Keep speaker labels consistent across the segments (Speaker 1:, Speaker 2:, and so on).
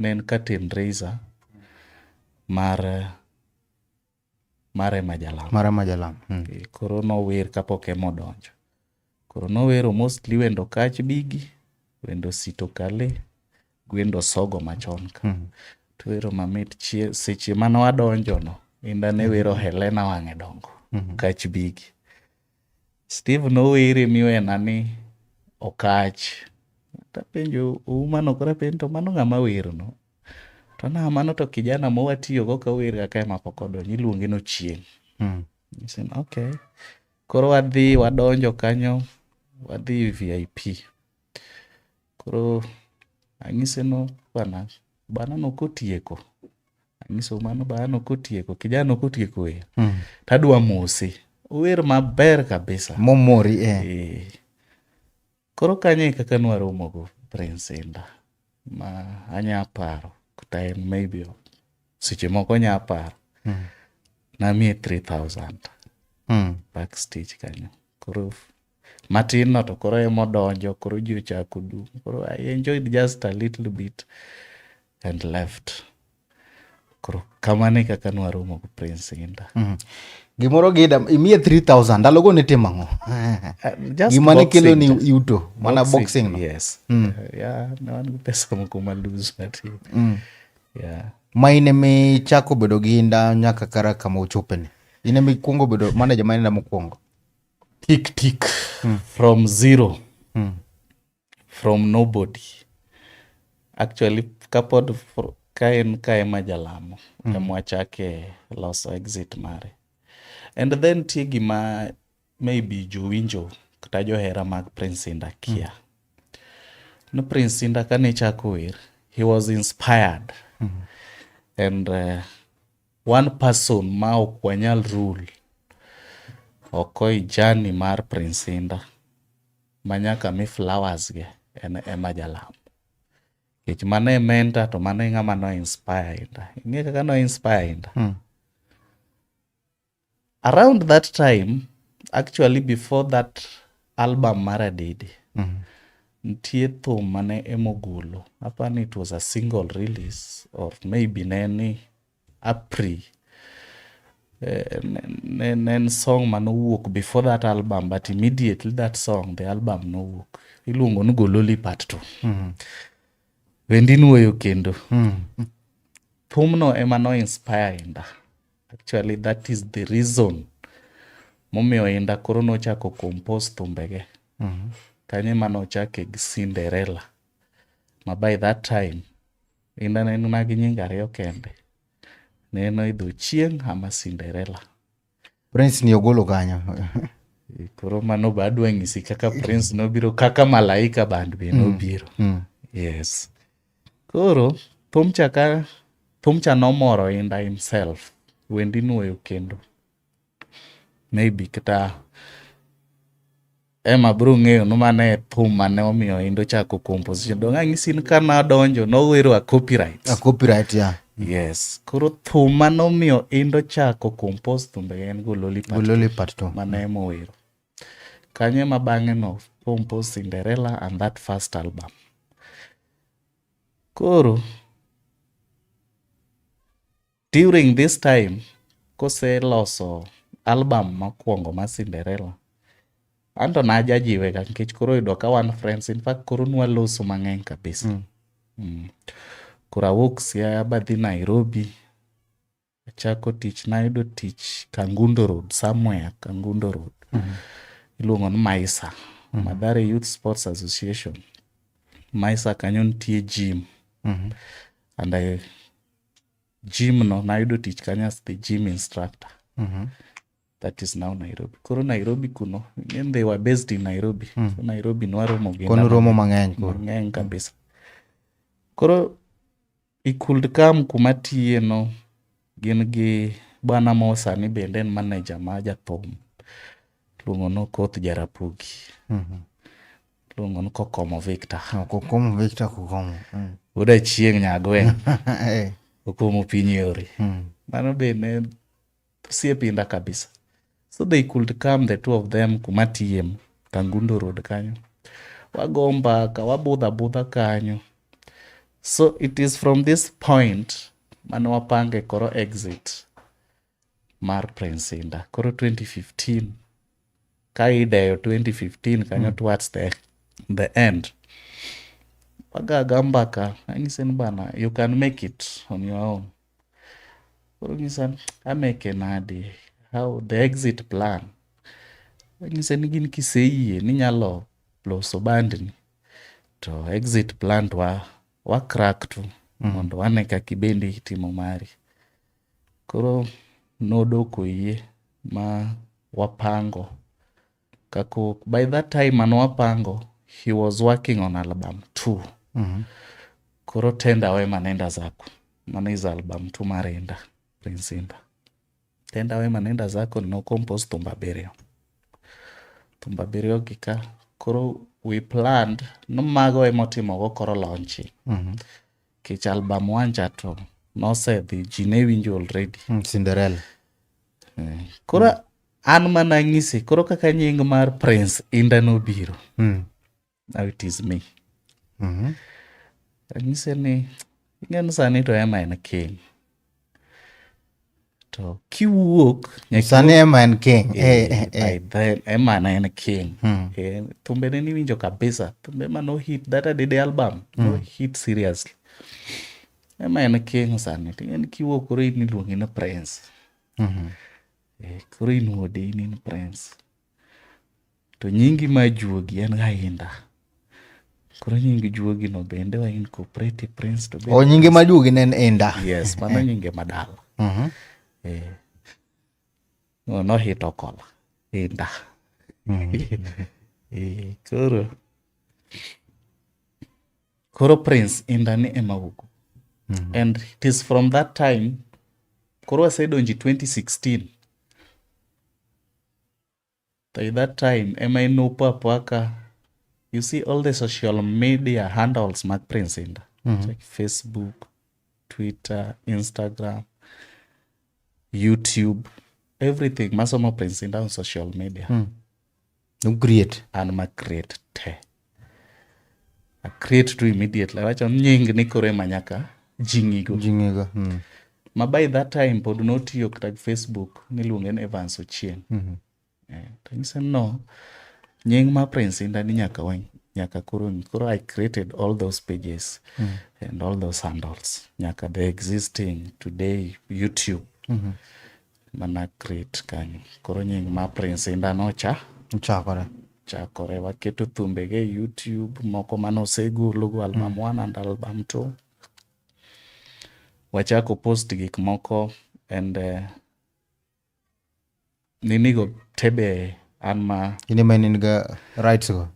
Speaker 1: Ne en curtain raiser mar Emma Jalamo.
Speaker 2: Mar Emma Jalamo.
Speaker 1: Koro nower kapok Emma odonjo. Koro nowero mostly wend Okach Bigi, wend Osito Kale, gi wend Osogo machon ka. To wero mamit seche mane wadonjo no, Indah ne wero Helena wang'e dongo, Okach Bigi. Steve nowere miwena ni Okach. Tapenjo Ouma no koro apenjo to mano ng'ama wero no? To na mano to kijana mowatiyogo ka wer ga kae mapok odonjo iluonge ni Ochieng'. Nyise ni okay. Koro wadhi wadonjo kanyo, wadhi VIP. Koro anyise no bana, bana no kotieko. Anyiso mano bana no kotieko, kijana no kotieko wer. Tadwa mose. Ower maber kabisa.
Speaker 2: Momori eh.
Speaker 1: Eh. Koro kanyo e kaka nwaromo go Prince Indah ma anya paro kata en maybe seche moko onya paro. Namiye 3000 backstage kanyo. Koro matin no to koro emodonjo, koro ji ochako dum. Koro I enjoyed just a little bit and left. Koro kamano e kaka nwaromo go Prince Indah.
Speaker 2: Gimoro gida imiye 3000 ndalogo nitimo ang'o?
Speaker 1: Just
Speaker 2: Gima ne kelo ni
Speaker 1: boxing.
Speaker 2: yuto mana boxing no.
Speaker 1: Yes. Yeah, ne wan gi pesa moko ma loose matin. Yeah.
Speaker 2: Ma in emichako bedo gi Indah nyaka kara kama ochopeni. In emikwongo bedo manager mar Indah mokwongo.
Speaker 1: Tik tik from zero. From nobody. Actually, kapod ka en ka Emma Jalamo, ema wachake loso exit mare. And then nitie gima maybe jowinjo kata johera mag Prince Indah kia. No Prince Indah kane chako wer, he was inspired. And one person ma ok wanyal rule oko e journey mar Prince Indah ma nyaka mi flowers ge en Emma Jalamo. Nikech mano e mentor to mano e ng'ama no inspire Indah. Ing'e kaka no inspire Indah? Around that time, actually before that album mar Adede, nitie thum mane Emma ogolo. Apani it was a single release or maybe ne en ni a pre. Ne en song manowuok before that album, but immediately that song, the album nowuok. Iluongo ni Gololi Part 2. Wendi nuoyo kendo. Thumno ema no inspire Indah. Actually, that is the reason momiyo Indah koro nochako compose thumbege. Kanyo ema nochake gi Cinderella. Ma by that time, Indah ne en mana gi nying ariyo kende. Ne en oidho Chieng' ama Cinderella.
Speaker 2: Prince ni ogolo kanyo.
Speaker 1: Koro mano be adwa nyisi kaka Prince nobiro, kaka Malaika Band be nobiro. Yes. Koro thum cha ka thum cha nomoro Indah himself. Wendi nuoyo kendo. Maybe kata Emma biro ng'eyo ni mano e thum mane omiyo Indah ochako composition. Dong' anyisi ni ka nadonjo nowero a copyright.
Speaker 2: A copyright, yeah.
Speaker 1: Yes. Koro thum manomiyo Indah ochako compose thumbe en Gololi Part
Speaker 2: Gololi Part 2.
Speaker 1: Mane Emma owero. Kanyo ema bang'e no compose Cinderella and that first album. Koro during this time koseloso album mokwongo mar Cinderella, anto najajiwe ga nikech koro oyudo ka wan friends. In fact koro nwaloso mang'eny kabisa. Koro awuok Siaya badhi Nairobi. Achako tich, nayudo tich Kangundo Road, somewhere Kangundo Road. Iluongo ni Maisa, Mathare Youth Sports Association. Maisa kanyo nitie gym. And I, gym no nayudo tich kanyo as the gym instructor. That is now Nairobi. Koro Nairobi kuno, and they were based in Nairobi. So Nairobi nwaromo gi
Speaker 2: Kono romo mang'eny koro.
Speaker 1: Mang'eny kabisa. Koro he could come kuma tiye no, gin gi bwana mo sani bende en manager ma jathum. Iluongo ni Okoth Jarapogi. Iluongo ni Kokomo Victor.
Speaker 2: No, Kokomo Victor Kokomo.
Speaker 1: Wuod Achieng' Nyagweng'. Okomo piny yore. Mano be ne osiep Indah kabisa. So they could come, the two of them, kuma tiye Kangundo Road kanyo. Wago mbaka, wabudho abudha kanyo. So it is from this point mane wapange koro exit mar Prince Indah. Koro 2015 ka ideyo 2015 kanyo towards the end wagaga mbaka anyise ni bana you can make it on your own. Koro onyisa ni ameke nade, how the exit plan. Anyise ni gin kiseyie ni inyalo loso bandni to exit plan to wa crack tu mondo wane kaka ibendi itimo mari. Koro nodok oyie ma wapango kako by that time mane wapango he was working on album 2. Koro Tenda Wema Nenda Zako. Mano is album 2 mar Indah, Prince Indah. Tenda Wema Nenda Zako no compose thumbe abiriyo. Thumbe abiriyo gi ka koro we planned no mago emotimogo koro launching. Nikech album 1 cha to nosedhi ji ne winjo already.
Speaker 2: Cinderella.
Speaker 1: Koro an mana ng'isi koro kaka nying mar Prince Indah nobiro. Now it is me. Anyise ni ing'e sani to Emma en king. To kiwuok
Speaker 2: Sani Emma en king.
Speaker 1: By then Emma ne en king. Thumbe ne niwinjo kabisa. Thumbe ma no hit that Adede album. No hit seriously. Emma en king sani. To ing'e ni kiwuok koro in iluongi ni Prince. Koro in wuode in in Prince. To nyingi mar juogi en ga Indah. Koro nying juogi no bende wa incorporate Prince to
Speaker 2: O nyinge ma juogi ne en Indah.
Speaker 1: Yes, mano nyinge madala. No, nohito kola. Indah. Koro Prince Indah ni ema wuok. And it is from that time koro wasedonji 2016. By that time ema inopo apoa you see all the social media handles mag Prince Indah. Like Facebook, Twitter, Instagram, YouTube, everything masomo Prince Indah on social media.
Speaker 2: No create.
Speaker 1: An ma create te. I create to immediately. Awacho ni nying ni koro ema nyaka ji ng'igo.
Speaker 2: Ji ng'igo.
Speaker 1: Ma by that time pod notiyo kata gi Facebook niluonge ni Evans Ochieng. To anyise ni no, nying mar Prince Indah ni nyaka nyaka koro koro I created all those pages and all those handles. Nyaka the existing today YouTube. Mana create kanyo. Koro nying mar Prince Indah nocha
Speaker 2: Chakore.
Speaker 1: Chakore waketo thumbege e YouTube moko manosegolo go album 1 and album 2. Wachako post gik moko and ninigo tebe an ma
Speaker 2: In ema in ga rights go.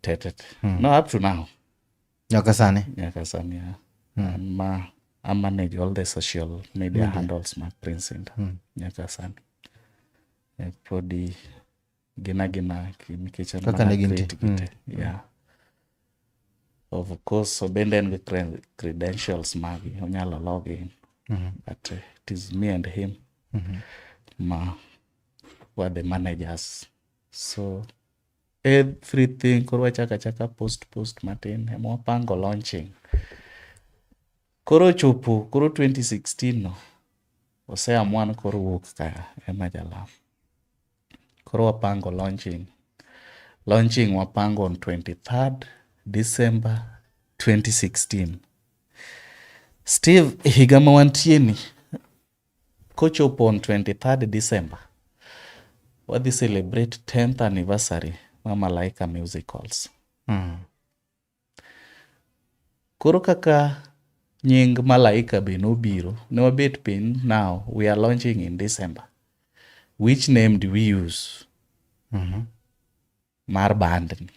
Speaker 1: Te te te. No, up to now.
Speaker 2: Nyaka sani.
Speaker 1: Nyaka sani. Yeah. An ma I manage all the social media handles mag Prince Indah. Nyaka sani. Podi gina gina nikech an
Speaker 2: Kaka
Speaker 1: mana
Speaker 2: ne gintie.
Speaker 1: create gi te. Yeah. Of course, obende en gi credentials magi, onyalo log in. But it is me and him ma were the managers. So everything koro wachako achaka post matin ema wapango launching. Koro chopo koro 2016 no oseamua ni koro wuok ka Emma Jalamo. Koro wapango launching. Launching wapango on 23rd December 2016. Steve, higa ma wantie ni kochopo on 23rd December wadhi celebrate 10th anniversary mar Malaika Musicals. Koro kaka nying Malaika be nobiro, ne wabet piny now we are launching in December. Which name do we use? Mar band ni.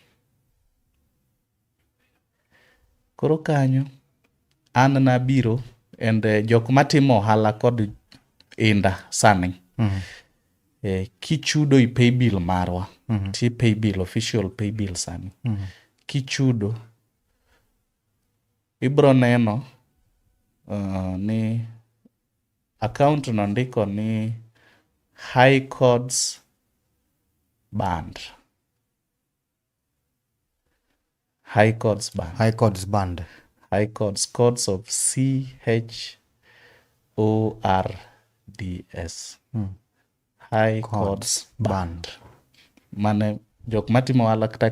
Speaker 1: Koro kanyo an nabiro and jok matimo ohala kod Indah sani. Kichudo i paybill marwa, ti paybill, official paybill sani. Kichudo, ibro neno ni account no ndiko ni High Chords Band. High Chords Band.
Speaker 2: High Chords Band.
Speaker 1: High chords, chords of C H O R D S. High Chords
Speaker 2: Band.
Speaker 1: Mane jok matimo ohala kata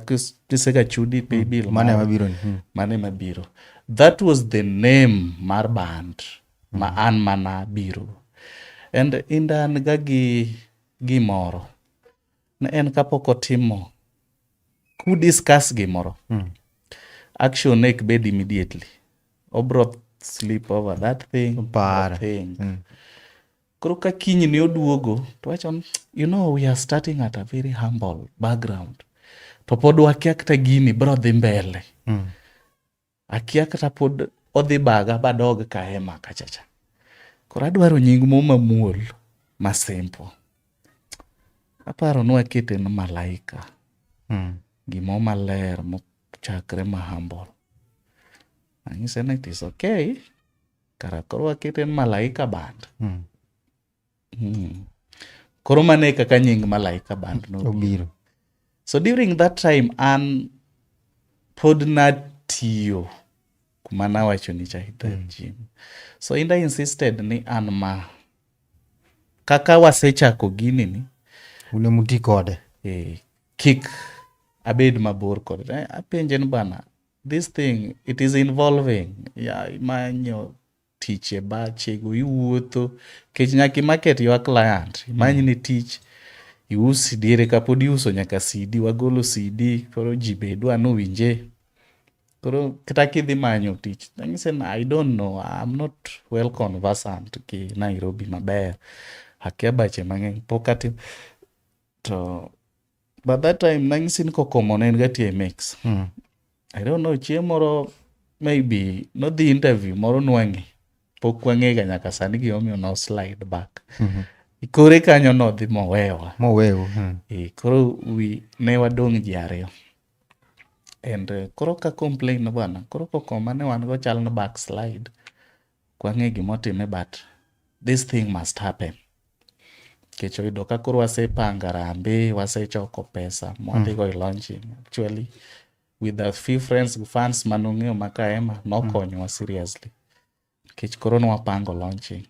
Speaker 1: kisega chudi pay bill
Speaker 2: Mane
Speaker 1: moro,
Speaker 2: mabiro ni.
Speaker 1: Mane mabiro. That was the name mar band ma an mana biro. And Inda an ga gi gimoro. Ne en kapok otimo ku discuss gimoro. Action ne ok bed immediately. Obro sleep over that thing.
Speaker 2: Pare.
Speaker 1: Think. Koro ka kiny ne oduogo to wacho ni, we are starting at a very humble background. To pod wakia kata gini bro dhi mbele. Akia kata pod odhi baga badog Kahema kachacha. Koro adwaro nying mo mamuol ma simple. Aparo ni wakete ni Malaika. Gimo maler mochakre ma humble. Anyise ni it is okay. Kara koro wakete ni Malaika Band. Koro mano e kaka nying Malaika Band nobiro.
Speaker 2: Obiro.
Speaker 1: So during that time an pod natiyo kuma nawacho ni cha the gym. So Inda insisted ni an ma kaka wasechako gini ni
Speaker 2: Un emuti kode.
Speaker 1: Kik abed mabor kode. Apenje ni bana, this thing it is involving ya imanyo tich e bachego iwuotho nikech nyaka i market your client imany ni tich ius diere kapod iuso nyaka CD wagolo CD koro ji be dwa nowinje koro kata kidhi manyo tich anyise ni I don't know, I'm not well conversant gi Nairobi maber, akia bache mang'eny pok atim to by that time nanyisi ni Kokomo ne en ga tiyo e mix. I don't know, chieng' moro maybe nodhi interview moro nwang'e pok wang'ega nyaka sani gimomiyo no slide back. Kore kanyo nodhi mowewa.
Speaker 2: Mowewu.
Speaker 1: Koro ne wadong' ji ariyo and koro ka complain bwana koro Kokoma ne wan go chal ni backslide ok wang'e gimotime but this thing must happen nikech oyudo ka koro wasepanga rambe wasechoko pesa mwadhigo e launching actually with a few friends fans manong'eyo ma Kahema nokonyowa seriously nikech koro nwapango launching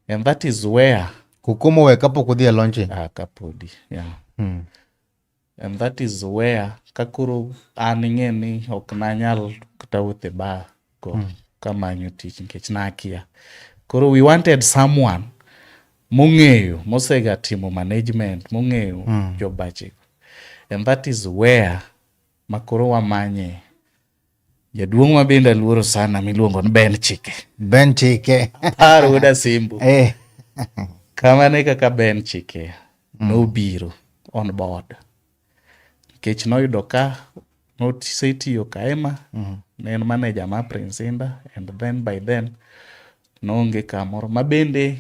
Speaker 1: and that is where
Speaker 2: Kokomo we kapok udhi e launching.
Speaker 1: Ah, kapodi, yeah. And that is where ka koro an ing'e ni ok nanyal kata wuotho e bar go kamanyo tich nikech nakia. Koro we wanted someone mong'eyo mosega timo management mong'eyo jobachego and that is where makoro wamanye jaduong' ma bende aluoro sana miluongo ni Ben Chike.
Speaker 2: Ben Chike.
Speaker 1: Aparo wuod Asimbo. Kamano e kaka Ben Chike nobiro on board. Nikech noyudo ka nosetiyo Kahema, ne en manager mar Prince Indah and then by then noonge kamoro ma bende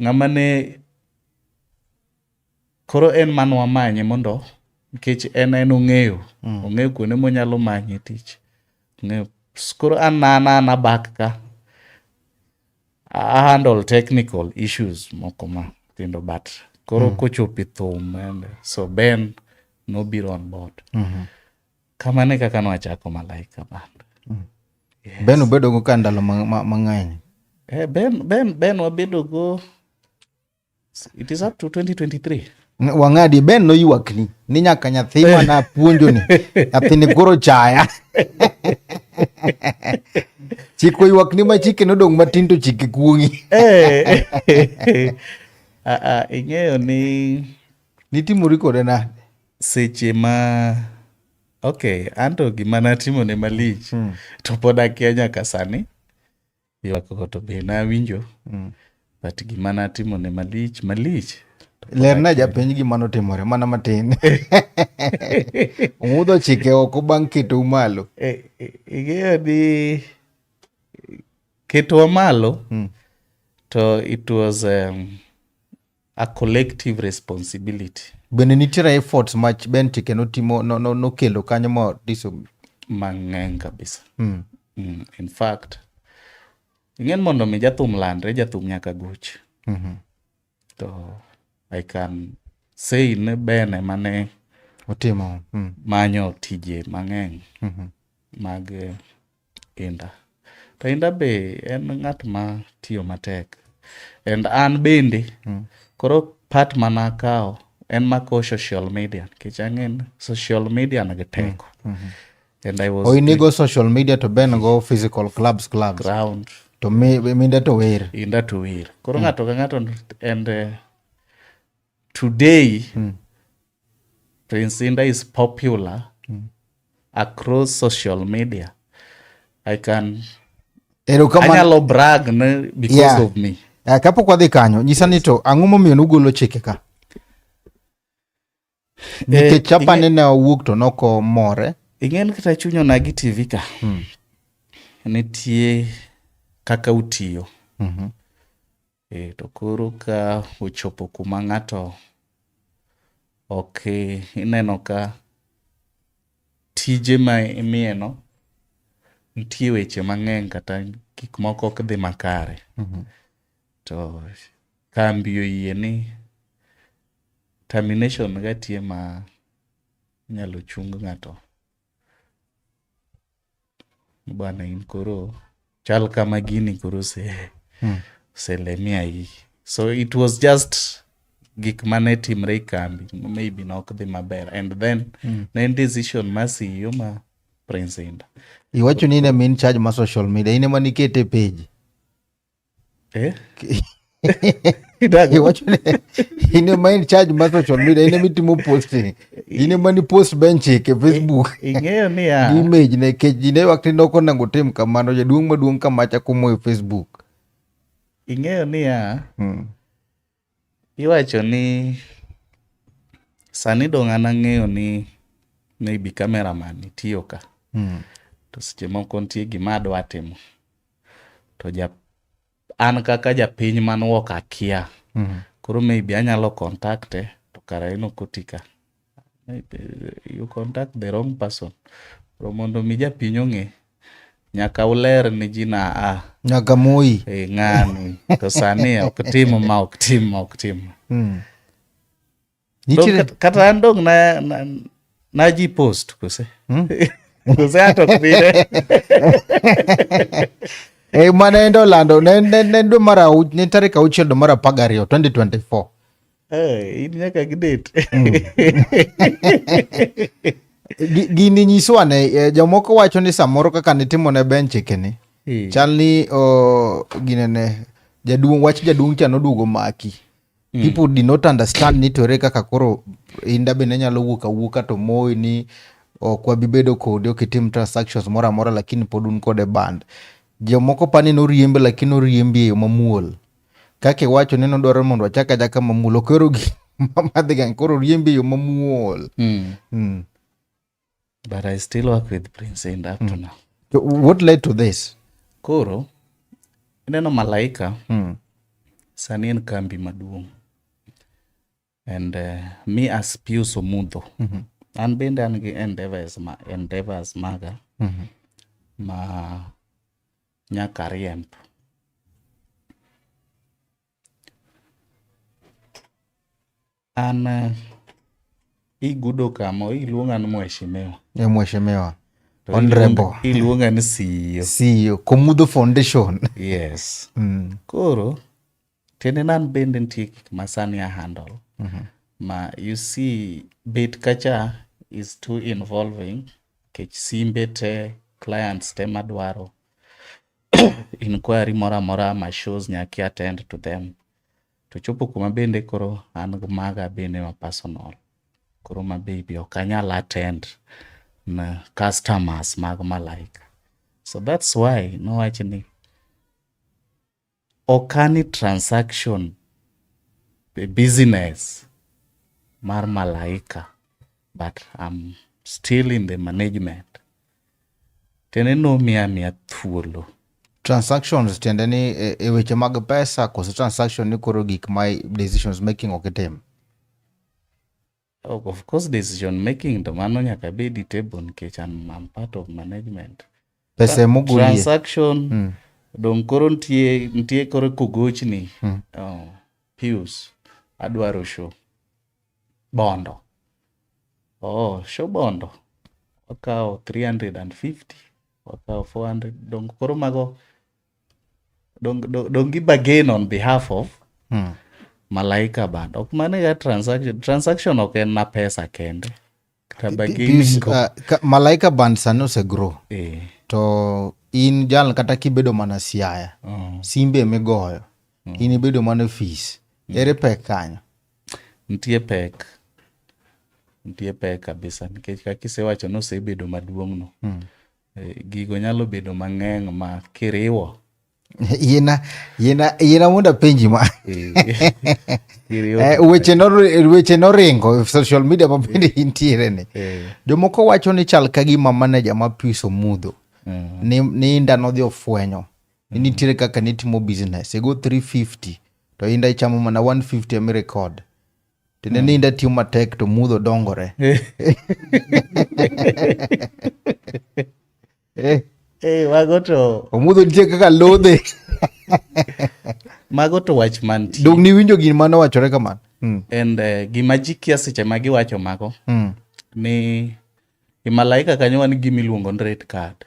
Speaker 1: ng'ama ne koro en manwamanye mondo nikech en ong'eyo ong'eyo kuonde monyalo manye tich ong'eyo koro an an abak ka I handle technical issues moko matindo but koro kochopo e thum and so Ben nobiro on board. Kamano e kaka nwachako Malaika Band.
Speaker 2: Yes. Ben ubedo go ka ndalo mang'eny.
Speaker 1: Ben wabedo go it is up to 2023.
Speaker 2: Wang'adi Ben noywakni ni nyaka nyathi mana puonjo ni nyathini koro chaya. Chiko ywakni ma chike nodong' matin to chike kuong'i.
Speaker 1: Ing'eyo ni
Speaker 2: Nitimori kode nade?
Speaker 1: Seche ma okay, anto gima natimone malich to pod akia nyaka sani ywak go to be nawinjo but gima natimone malich malich to pod
Speaker 2: Lerna
Speaker 1: akia.
Speaker 2: Japenj gima notimore mana matin. Ong'udho chike oko bang' ketou malo.
Speaker 1: Ing'eyo ni ketowa malo to it was a collective responsibility.
Speaker 2: Bende nitiere efforts ma Ben Chike notimo nokelo kanyo ma diso
Speaker 1: mang'eny kabisa. In fact, ing'e ni mondo mi jathum landre, jathum nyaka goch. To I can say ni Ben ema ne
Speaker 2: otimo.
Speaker 1: Manyo tije mang'eny. Mag Indah. To Indah be en ng'at ma tiyo matek. And an bende koro part mana akawo en mako social media nikech ang'e ni social media nigi teko. And I was
Speaker 2: Oinigo social media to Ben go physical clubs clubs.
Speaker 1: ground
Speaker 2: To minde to wer.
Speaker 1: Indah to wer. Koro ng'ato ka ng'ato and today Prince Indah is popular across social media. I can
Speaker 2: Erokamano.
Speaker 1: anyalo brag ne because of me.
Speaker 2: Kapok wadhi kanyo, nyisa ni to ang'o momiyo nugolo chike ka? Nikech apani ne owuok to nokomore.
Speaker 1: Ing'e ni kata chuny onagi TV ka. Nitie kaka utiyo. To koro ka ochopo kuma ng'ato ok ineno ka tije ma imiye no nitie weche mang'eny kata gik moko ok dhi makare. To kambi oyie ni termination ga tie ma inyalo chung ng'ato. Bwana in koro chal kama gini koro oselemia iyi. So it was just gik mane timre e kambi maybe nok dhi maber and then ne en decision mar CEO ma Prince Indah.
Speaker 2: Iwacho ni in ema in charge ma social media, in ema nikete e page.
Speaker 1: Eh?
Speaker 2: Iwacho ni in ema in charge ma social media, in ema itimo posting. In ema ni post Ben Chike e Facebook.
Speaker 1: Ing'eyo niya.
Speaker 2: Gi image ne kech ji ne ywak ni nok onego otim kamano, jaduong' maduong' kamacha kumo e Facebook.
Speaker 1: Ing'eyo niya. Iwacho ni sani dong' an ang'eyo ni maybe cameraman itiyo ka. To seche moko nitie gima adwa timo. To an kaka japiny man wok akia. Koro maybe anyalo contact e to kara en ok oti ka. Maybe you contact the wrong person. Koro mondo mi japiny ong'e, nyaka uler ni ji na a.
Speaker 2: Nyaka moi.
Speaker 1: Ng'ani. To sani ok tim ma, ok tim ma, ok tim.
Speaker 2: Nitiere
Speaker 1: Kata an dong' na ji post kose. Kose ato ok bire.
Speaker 2: Mane en olando, ne dwe mar ne tarik 6 dwe mar 12, 2024.
Speaker 1: In nyaka gi date.
Speaker 2: Gini nyiswa ne, jomoko wacho ni samoro kaka nitimo ne Ben Chike ni, chal ni, oh, ginene, jaduong', wach jaduong' cha noduogo maki. People did not understand ni to ere kaka koro Indah be ne nyalo wuok awuoka to moi ni ok wabi bedo kodi, ok itim transactions moro amora, lakini pod un kode band. Jomoko pani noriembe, lakini noriembi e yo mamuol. Kaka iwacho ni nodwaro mondo wachak achaka mamuol, ok ero gi madhi gang, koro oriembi e yo mamuol.
Speaker 1: But I still work with Prince Indah up to now.
Speaker 2: So what led to this?
Speaker 1: Koro, ineno Malaika, sani en kambi maduong'. And me as Pius Omudho, an bende an gi endeavors maga ma nyaka riemb. An igudo kama iluonga ni mheshimiwa.
Speaker 2: E mheshimiwa.
Speaker 1: To
Speaker 2: Honorable.
Speaker 1: iluonga ni CEO.
Speaker 2: CEO, Komudho Foundation.
Speaker 1: Yes. Koro, tiende ni an bende nitie gik ma sani a handle. Ma you see, bet kacha is too involving nikech simbe te, clients te madwaro inquiry moro amora ma shows nyaka i attend to them. To chopo kuma bende koro an gi maga bende ma personal. Koro ma maybe ok anyal attend na customers mag Malaika. So that's why nowach ni ok ani transaction business mar Malaika, but I'm still in the management. Tiende nomiya miya thuolo.
Speaker 2: Transactions tiende ni e weche mag pesa koso transaction ni koro gik ma decisions making ok itim?
Speaker 1: Oh, of course decision making to mano nyaka bed e table nikech I'm part of management.
Speaker 2: Pesa emogolie.
Speaker 1: Transaction dong koro nitie koro kogochni. Oh, Pius, adwaro show. Bondo. Oh, show bondo. Okawo 350. Wakawo 400. Dong koro mago dong, dong, dong gi bargain on behalf of Malaika Band. Ok mano e ga transaction. Transaction ok en na pesa kende. Kata bargaining
Speaker 2: Pius,
Speaker 1: go.
Speaker 2: Malaika Band sani osegrow.
Speaker 1: Eh.
Speaker 2: To in jal kata kibedo mana Siaya, simbe migoyo, in ibedo mana ofis. Ere pek kanyo?
Speaker 1: Nitie pek. Nitie pek kabisa nikech kaka isewacho ni osebedo maduong' no. Gigo nyalo bedo mang'eny ma kiriwo.
Speaker 2: Yiena mondo apenji ma.
Speaker 1: Kiriwo
Speaker 2: Weche noringo e social media ma bende intiere ni. Jomoko wacho ni chal ka gima manager ma Pius Omudho ni Indah nodhi ofwenyo ni nitiere kaka nitimo business igo 350 to Indah ichamo mana 150 emi record. Tiende ni Indah tiyo matek to Mudho dongore.
Speaker 1: Mago to
Speaker 2: Omudho nitie kaka lodhe.
Speaker 1: Mago to wach mantie.
Speaker 2: Dong niwinjo gima mane owachore kamano?
Speaker 1: And gima ji kia seche ma giwacho mago ni e Malaika kanyo wan gi gima iluongo ni rate card.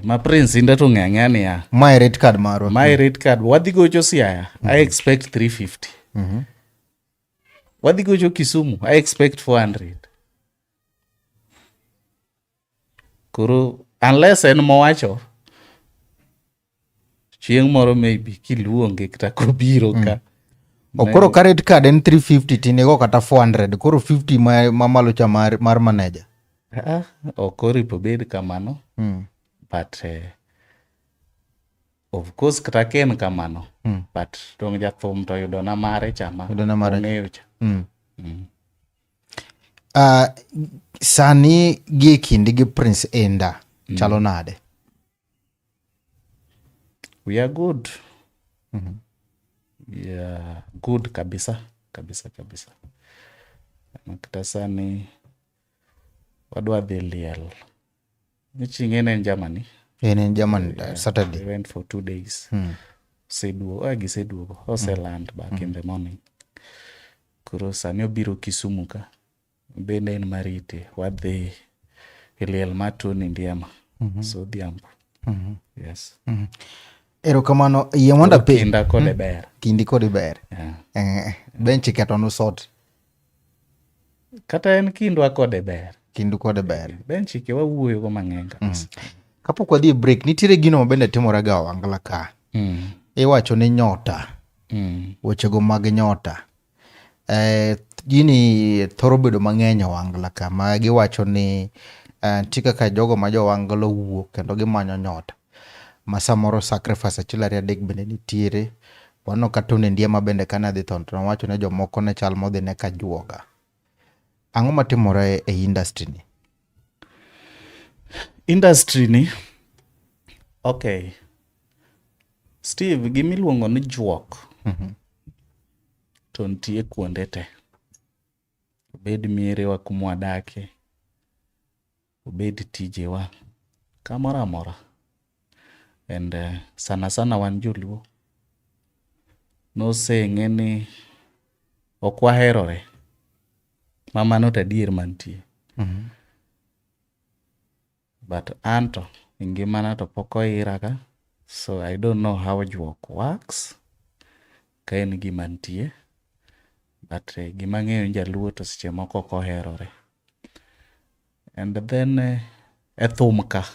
Speaker 1: Ma Prince Indah to ng'e ang'eya niya.
Speaker 2: Mae rate card marwa.
Speaker 1: Mae rate card. Wadhi gocho Siaya, I expect 350. Wadhi gocho Kisumu, I expect 400. Koro unless en mowacho chieng' moro maybe kiluonge kata kobiro ka.
Speaker 2: Koro ka rate card en 350 tinigo kata 400, koro 50 ma malo cha mar manager.
Speaker 1: Ok oripo bed kamano. But of course kata ka en kamano, but dong jathum to yudo na mare cha ma
Speaker 2: Yudo na mare.
Speaker 1: ong'eyo cha.
Speaker 2: Sani gi e kindi gi Prince Indah chalo nade?
Speaker 1: We are good. Yeah, good kabisa, kabisa, kabisa. Kata sani wadwa dhi liel. Chieng' en Germany.
Speaker 2: En en Germany, Saturday.
Speaker 1: We went for 2 days. Oseduogo, giseduogo. Oseland back in the morning. Koro sani obiro Kisumu ka. Bende en marite. Wadhi e liel mar Tony Ndiema. So odhiambo. Yes.
Speaker 2: Erokamano, yie mondo apenj.
Speaker 1: Kinda kode ber.
Speaker 2: Kindi kode ber.
Speaker 1: Yeah.
Speaker 2: Bench iketo nusot.
Speaker 1: Kata en kindwa kode ber.
Speaker 2: Kindu kode ber.
Speaker 1: Bench ike wawuoyo go mang'eny kabisa.
Speaker 2: Kapok wadhi e break, nitiere gino ma bende timore ga Ohangla ka. Iwacho ni nyota. Wechego mag nyota. Gini thoro bedo mang'eny e Ohangla ka ma giwacho ni nitie kaka jogo ma jo Ohangla wuok kendo gimanyo nyota. Ma samoro sacrifice achiel ariyo adek bende nitiere. Waneno ka Tony Ndiema bende kane dhi tho to nowacho ni jomoko ne chal modhi ne ka juoga. Ang'o matimore e industry ni?
Speaker 1: Industry ni, okay. Steve, gimiluongo ni juok to nitie kuonde te. Obed mierewa kuma wadakie, obed tijewa, kamoro amora. And sana sana wan joluo noseng'e ni ok waherore. Ma mano to adier mantie. But anto e ngimana to pok oira ga, so I don't know how juok works. Ka en gima nitie. But gima ang'eyo ni jaluo to seche moko ok oherore. And then e thum ka.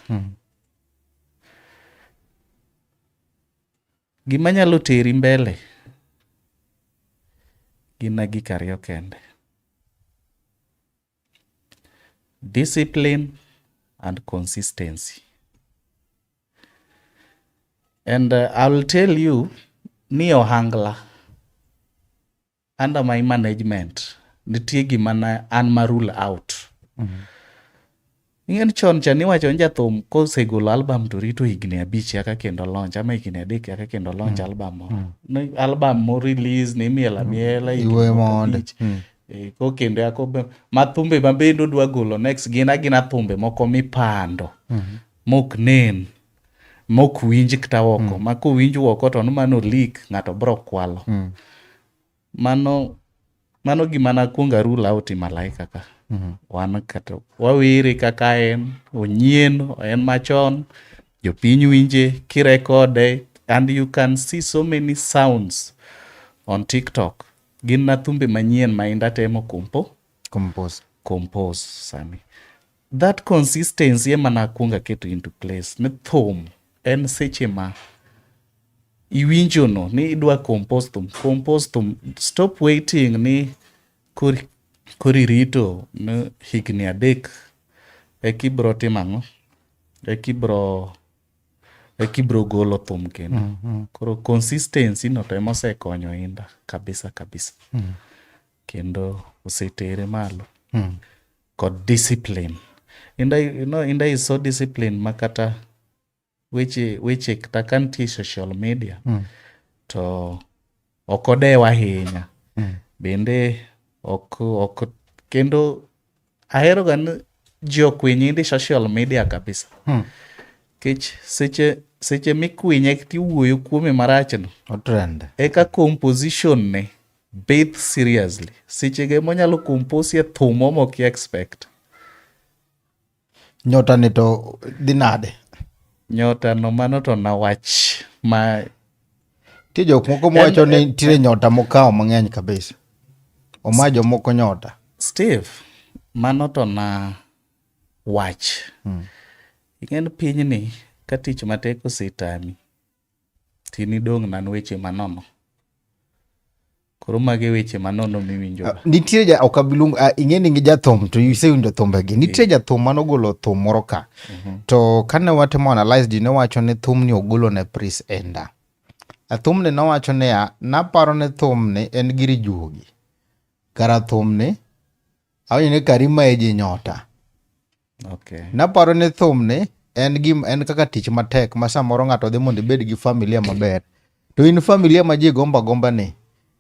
Speaker 1: Gima nyalo teri mbele gin gik ariyo kende. Discipline and consistency. And I'll tell you ni Ohangla under my management nitie gima na an ma rule out. Ing'e ni chon cha niwacho ni jathum kosegolo album to rito higni 5 eka kendo launch ama higni 3 eka kendo launch album moro. Ni album mo release ni imielo amiela higni
Speaker 2: Iwe
Speaker 1: moko
Speaker 2: mondo.
Speaker 1: 5. Ko kendo yako ma thumbe ma bende odwa golo next gin agina thumbe moko mipando. Mok nen. Mok winj kata oko. Ma kowinj oko to mano leak ng'ato bro kwalo. Mano gima nakuongo a rule out e Malaika ka. Wan kata wawere kaka en, onyien, en machon, jopiny winje, kirekode, and you can see so many sounds on TikTok. Gin na thumbe manyien ma Indah temo
Speaker 2: Compose.
Speaker 1: Compose sani. That consistency ema nakwongo aketo into place ni thum en seche ma iwinjo no ni idwa compose thum, compose thum. Stop waiting ni koro irito ni higni 3 eka ibro timo ang'o, eka ibro golo thum kendo. Koro consistency no to ema osekonyo Indah kabisa kabisa. Kendo osetere malo. Kod discipline. Indah, you know, Indah is so disciplined ma kata weche kata ka nitie social media to ok odew ahinya. Bende ok kendo ahero ga ni ji okwiny Indah e social media kabisa. Nikech seche mikwinye tiwuoyo kuome marach no.
Speaker 2: Otrend.
Speaker 1: Eka composition ne bathe seriously. Seche go ema onyalo compose thum moro mok i expect.
Speaker 2: Nyota ni to dhi nade?
Speaker 1: Nyota no mano to nawach ma
Speaker 2: Nitie jok moko mawacho ni nitiere nyota mokawo mang'eny kabisa. Oma jomoko nyota.
Speaker 1: Steve, mano to na wach. Ing'e ni pinyni ka tich matek osetami, tinidong' nan weche manono. Koro magi e weche manono miwinjo ga.
Speaker 2: Nitie ja ok abi luongo ing'e ni jathum to isewinjo thumbegi. Nitie jathum manogolo thum moro ka. To kane watimo analyze ji ne wacho ni thumni ogolo ne Prince Indah. Thumni nowacho niya, naparo ni thumni en gir juogi. Kara thumni awinjo ni kari imaye ji nyota. Naparo ni thumni en kaka tich matek ma samoro ng'ato dhi mondo ibed gi familia maber. To in familia ma ji gombo agomba ni,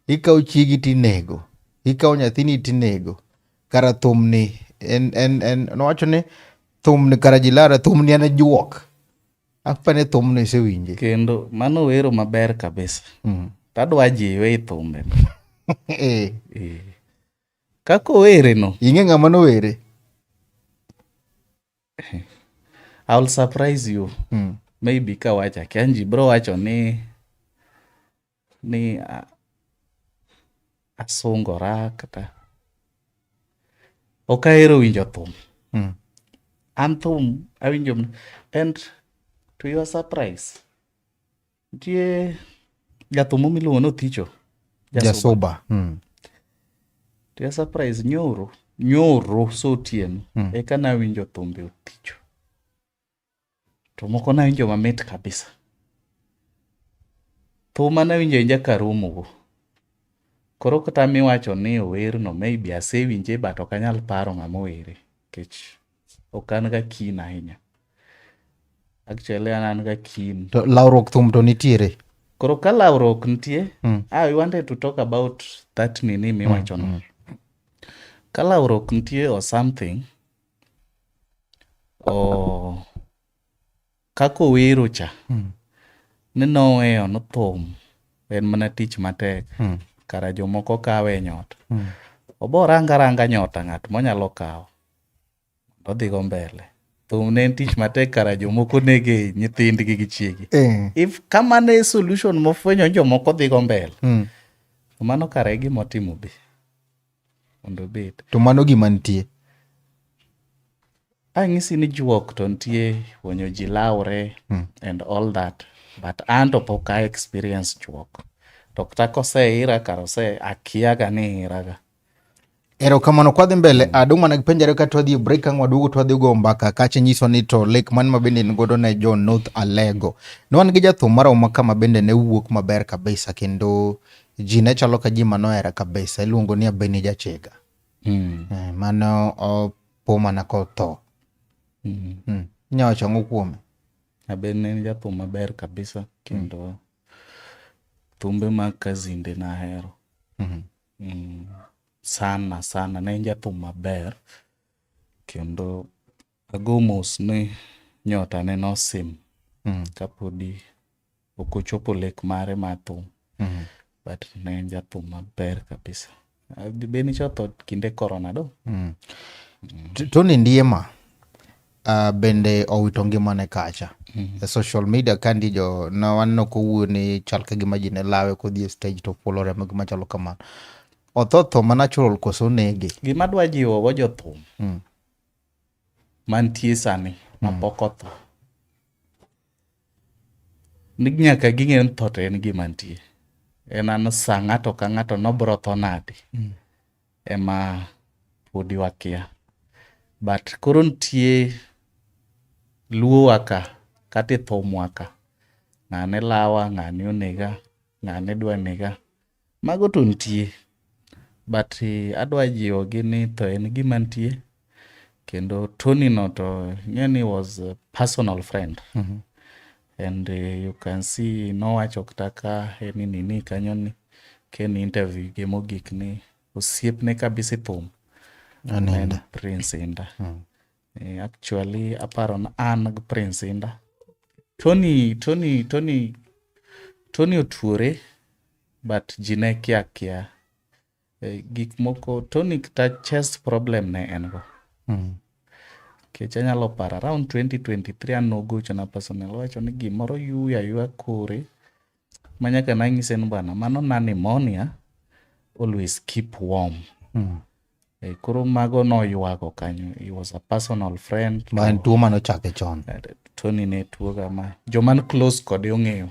Speaker 2: ikawo chiegi tinego, ikawo nyathini tinego. Kara thumni en nowacho ni thumni kara ji lare, thumni en juok. Apani thumno isewinje.
Speaker 1: Kendo mano wero maber kabisa. Tadwa jiwe e thumbe. Kaka owere no.
Speaker 2: Ing'e ng'ama nowere?
Speaker 1: I will surprise you. Maybe kawacho akia ji bro wacho ni asungora kata ok ahero winjo thum. An thum awinjo and to your surprise nitie jathum moro miluongo ni Othicho.
Speaker 2: Jasuba.
Speaker 1: To your surprise nyoro so otieno eka nawinjo thumbe Othicho. To moko nawinjo mamit kabisa. Thum manawinjo awinja karomo go. Koro kata miwacho ni owerno maybe asewinje but ok anyal paro ng'ama owere nikech ok an ga keen ahinya. Actually an ga keen.
Speaker 2: To lawruok thum to nitiere?
Speaker 1: Koro ka lawruok nitie, I wanted to talk about that nini miwacho no. Ka lawruok nitie or something, or kaka owero cha, ni noweyo ni thum en mana tich matek. Kara jomoko kawe e nyota. Obo ranga ranga nyota ng'at monyalo kawo. Odhi go mbele. Thum ne en tich matek kara jomoko nege nyithindgi gi chiegi. If kamano e solution mofwenyo ni jomoko dhi go mbele. To mano kara e gima otimo be. Mondo obed.
Speaker 2: To mano gima nitie.
Speaker 1: Anyisi ni juok to nitie fwenyo ji lawre and all that. But an to pok a experience juok. To kata koseira kara ose akiaga ni iraga.
Speaker 2: Erokamano kwadhi mbele adong' mana gi penjo ariyo kato wadhi e break ang' waduogo to wadhi go mbaka kacha nyiso ni to lek man ma bende in godo ne jo North Alego. Ne wan gi jathum marahuma kama bende ne wuok maber kabisa kendo ji ne chalo ka ji manohera kabisa iluongo ni Abeni Jachega. Mano opo mana kotho. Inyalo wacho ang'o kuome?
Speaker 1: Abeni ne en jathum maber kabisa kendo thumbe mag Kazinde nahero. Sana sana ne en jathum maber kendo ago mos ni nyota ne nosim kapodi ok ochopo lek mare mar thum. But ne en jathum maber kabisa. Benicha otho kinde corona do.
Speaker 2: Tony Ndiema bende owito ngimane kacha. E social media kandi jo na waneno kowuoyo ni chal ka gima ji ne lawe kodhi e stage to fuolo remo gima chalo kamano. Otho tho ma natural koso onege?
Speaker 1: Gima adwa jiwo go jothum mantie sani mapok otho ni nyaka ging'e ni tho to en gima nitie. En an sa ng'ato ka ng'ato nobro tho nade ema podi wakia. But koro nitie luowa ka kata e thumwa ka, ng'ane lawa, ng'ane onega, ng'ane dwa nega. Mago to nitie. But adwa jiwogi ni tho en gima nitie kendo Tony no to ing'e ni was a personal friend. And you can see nowacho kata ka en nini kanyo ni ka en interview ge mogik ni osiepne kabisa e thum en Prince Indah. Actually aparo ni an gi Prince Indah. Tony otuore but ji ne kia kia. Gik moko Tony kata chest problem ne en go. Nikech anyalo paro around 2023 an nogochona personal owacho ni gimoro yuyo ayuya kore ma nyaka nanyise ni bwana mano na pneumonia always keep warm. Koro mago noywago kanyo. He was a personal friend.
Speaker 2: Ma en tuo manochake chon.
Speaker 1: Tony ne tuo ga ma joma ni close kode ong'eyo.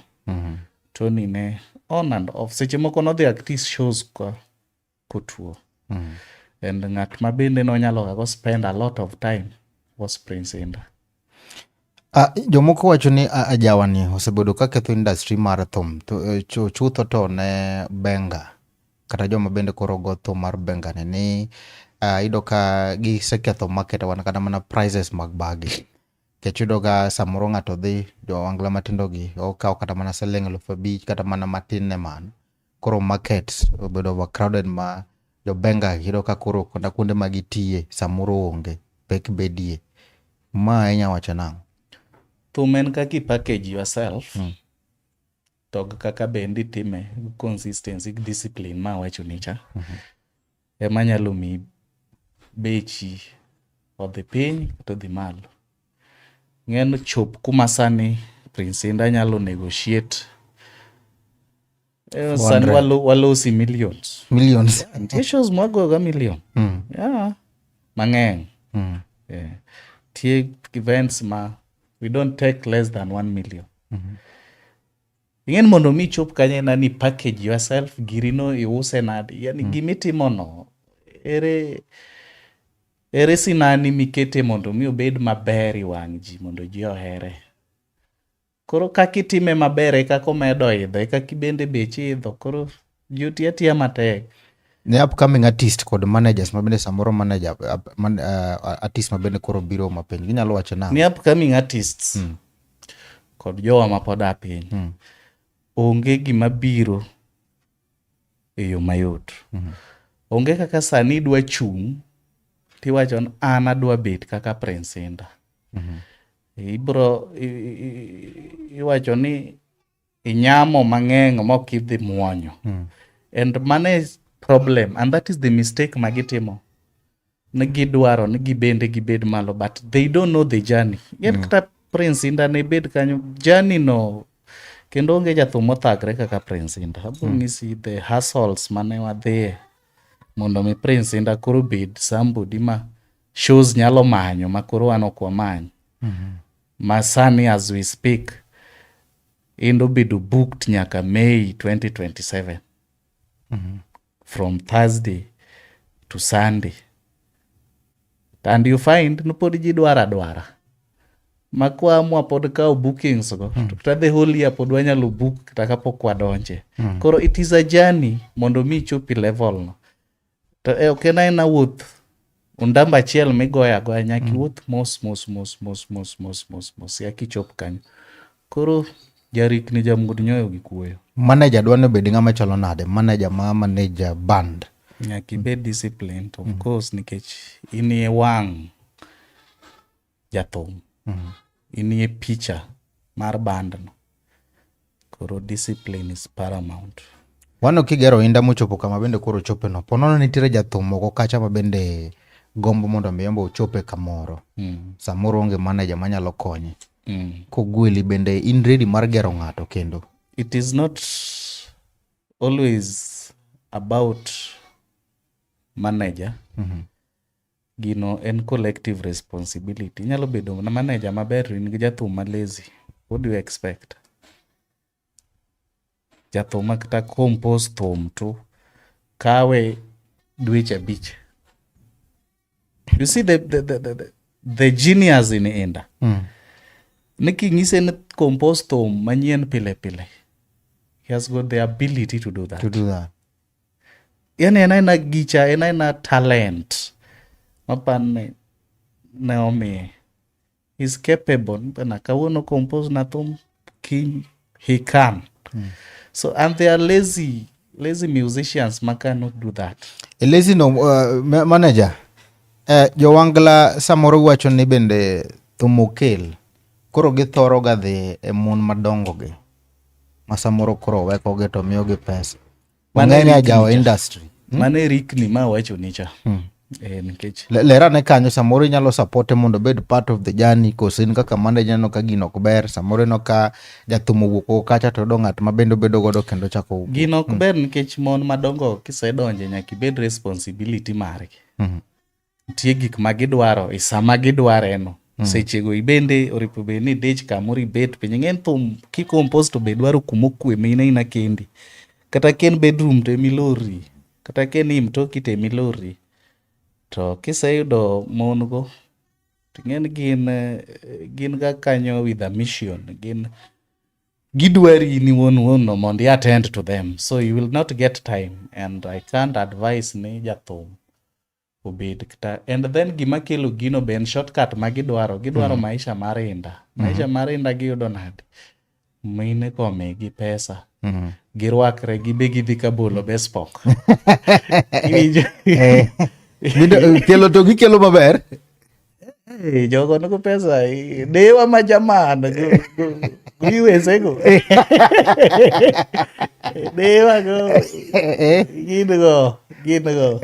Speaker 1: Tony ne on and off. Seche moko nodhi active shows ka kotuo. And ng'at ma bende nonyalo ga go spend a lot of time was Prince Indah.
Speaker 2: Jomoko wacho ni ajawani osebedo ka ketho industry mar thum to, chutho to ne benga kata joma bende koro go thum mar benga ni iyudo ka giseketho market wan kata mana prices mag bagi. Nikech iyudo ka samoro ng'ato dhi jo ohangla matindo gi okawo kata mana siling 5,000 kata mana matin ne mano. Koro market obedo overcrowded ma jo benga iyudo ka koro kata kuonde ma gitiye samoro onge pek bedie. Ma inya wacho nang'o?
Speaker 1: Thum en kaka i package yourself to gi kaka bende itime gi consistency gi discipline ma awachoni cha ema nyalo miyi bechi odhi piny kata odhi malo. Ing'e chop kuma sani Prince Indah nyalo negotiate sani walosi millions.
Speaker 2: Millions.
Speaker 1: Yeah, nitie shows mwagoyo ga million. Yeah, mang'eny. Yeah. Nitie events ma we don't take less than 1 million. Ing'e ni mondo mi ichop kanyo en ni package yourself, girino iuse nade. Yani gimitimo no, ere sinani mikete mondo mi obed maber e wang' ji mondo ji ohere. Koro kaka itime maber e kaka omedo idho, e kaka ibende bechi idho. Koro ji oti atiya matek.
Speaker 2: Ne upcoming artist kod managers ma bende samoro manager artist ma bende koro biro mapiny ginyalo wacho nang'o?
Speaker 1: Ni upcoming artists kod jowa ma pod a piny, onge gima biro e yo mayot. Onge kaka sani idwa chung' tiwacho ni an adwa bet kaka Prince Indah. Ibro iwacho ni inyamo mang'eny mok idhi muonyo. And mano e problem and that is the mistake ma gitimo. Ni gidwaro ni gibende gibed malo but they don't know the journey. Yet kata Prince Indah ne bed kanyo journey no kendo onge jathum mothagre kaka Prince Indah. Abiro nyisi the hustles mane wadhiye mondo mi Prince Indah koro bed somebody ma shows nyalo manyo ma koro wan ok wamany. Ma sani as we speak Indah obedo booked nyaka May 2027. From Thursday to Sunday. And you find ni pod ji dwaro adwara. Ma kwaamua pod kawo bookings go, to kata the whole year pod wanyalo book kata kapok wadonje. Koro it is a journey mondo mi ichop e level no. To ok en aena wuoth ondamba achiel migoyo agoya, nyaka iwuoth mos mos mos mos mos mos mos mos nyaka ichop kanyo. Koro jarikni jamuod nyoyo gi kuoyo.
Speaker 2: Manager dwa ni obed ng'ama chalo nade? Manager ma manager band.
Speaker 1: Nyaka ibed disciplined of course nikech inie wang' jathum. Inie picha mar band no. Koro discipline is paramount.
Speaker 2: Wano kigero inda mochopo kama bende koro ochope no. Ponono nitiere jathum moko kacha ma bende gombo mondo mi ombo ochope kamoro. Samoro onge manager manyalo konye. Kogweli bende in ready mar gero ng'ato kendo.
Speaker 1: It is not always about manager. Gino en collective responsibility. Inyalo bedo na manager maber to in gi jathum ma lazy. What do you expect? Jathum ma kata compose thum to kawe dweche 5. You see the genius in Inda. Ni king'ise ni compose thum manyien pile pile. He has got the ability to do that.
Speaker 2: To do that.
Speaker 1: Yani en aena gicha, en aena talent mapan ne omiye. He's capable. Bana kawuono compose na thum kiny, he can. So, and they are lazy musicians ma cannot do that.
Speaker 2: E lazy no, manager, jowangla samoro wacho ni bende thum okel. Koro githoro ga dhi e mon madongo gi. Ma samoro koro wekogi to miyogi pesa.
Speaker 1: Mano
Speaker 2: Ong'eny
Speaker 1: e
Speaker 2: ajawa
Speaker 1: rikni cha.
Speaker 2: industry.
Speaker 1: Mano e rikni ma awacho ni cha. Nikech
Speaker 2: Lerane kanyo samoro inyalo supporte mondo obed part of the journey, koso in kaka manager ineno ka gino ok ber, samoro ineno ka jathum owuok oko kacha to yudo ng'at ma bende obedo godo kendo chako wuok.
Speaker 1: Gino ok ber nikech mon madongo kisedonje nyaka ibed responsibility margi. Nitie gik ma gidwaro e sama gidware no. Sechego ibende oripo bed ni idich kamoro ibet piny. Ing'e ni thum kikompose to be dwaro kuma okwe ma in aina kendi. Kata ka en bedroom to emilorri. Kata ka en i mtoki to emilorri. To kiseyudo mon go, to ing'e ni gin ga kanyo with a mission. Gin gidwari in iwuon wuon no mondo i attend to them. So you will not get time, and I can't advise ni jathum obed kata. And then gima kelo gino be en shortcut ma gidwaro. Gidwaro maisha mar inda. Maisha mar inda giyudo nade? Mine ko omigi pesa. Girwakre gibe gidhi ka bolo bespoke. Iwinjo?
Speaker 2: Kelo to gikelo maber.
Speaker 1: Jogo nigi pesa, dewa ma jaman, giwese go. Dewa go. Gin go, gin go.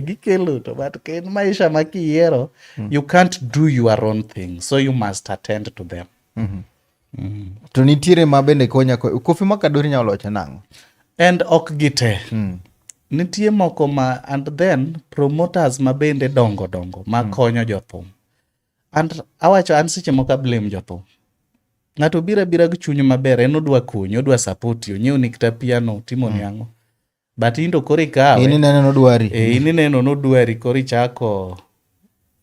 Speaker 1: Gikelo to, but en maisha ma kiyiero, you can't do your own thing, so you must attend to them.
Speaker 2: To nitiere ma bende konya Kofi Makadori nyalo loche nang'o?
Speaker 1: And ok gite. Nitie moko ma, and then promoters ma bende dongo dongo ma konyo jothum. And awacho an seche moko ablame jothum. Ng'ato biro abira gi chuny maber, en odwa konyi, odwa support, onyiew ni kata piano, otimo ni ang'o. But in to koro ikawe.
Speaker 2: In ineno nodwari.
Speaker 1: In ineno nodwari, koro ichako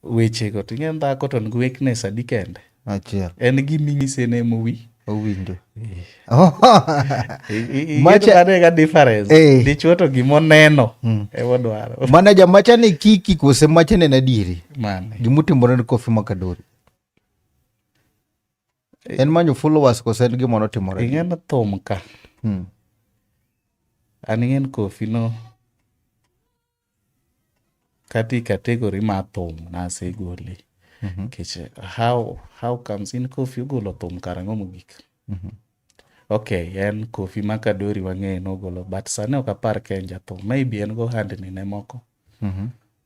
Speaker 1: wechego. To ing'e dhako to nigi weakness adi kende.
Speaker 2: Achiel.
Speaker 1: En gima inyise ne emowi.
Speaker 2: Owinjo.
Speaker 1: Macha ga difference. Dichuo to gimoneno emodwaro.
Speaker 2: Manager macha ni kiki kose macha ne en adieri.
Speaker 1: Mane.
Speaker 2: Gimotimore ne Kofi Makadori. En manyo followers kose en gima notimore?
Speaker 1: Ing'e ni thum ka. An ing'e ni Kofi no kati category mar thum nasegole. Nikech how comes in Kofi ogolo thum karang'o mogik? Okay, en Kofi Makadori wang'eyo nogolo, but sani ok apar ka en jathum. Maybe en go ohandni ne moko.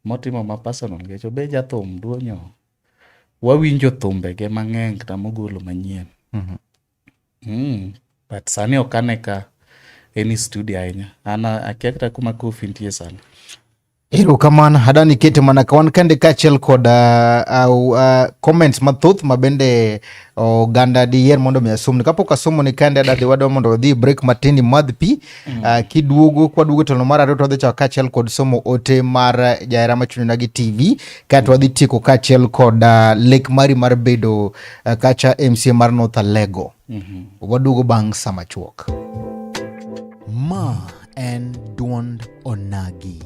Speaker 1: Motimo ma personal nikech obe jathum duonyo. Wawinjo thumbege mang'eny kata mogolo manyien. But sani ok ane ka en e studio ahinya. An akia kata kuma Kofi nitie sani.
Speaker 2: Erokamano, adani kete mana ka wan kende kaachiel kod comments mathoth ma bende oganda diyier mondo mi asomni. Kapok asomoni kende adadhi wadwa mondo wadhi break matin imadh pi. Kiduogo kwaduogo telo mar ariyo to wadhi chako kaachiel kod somo ote mar Jahera Machunyona gi TV kaeto wadhi tieko kaachiel kod lek mari mar bedo kacha MCA mar North Alego. Waduogo bang' sa machuok.
Speaker 3: Ma en duond Onagi.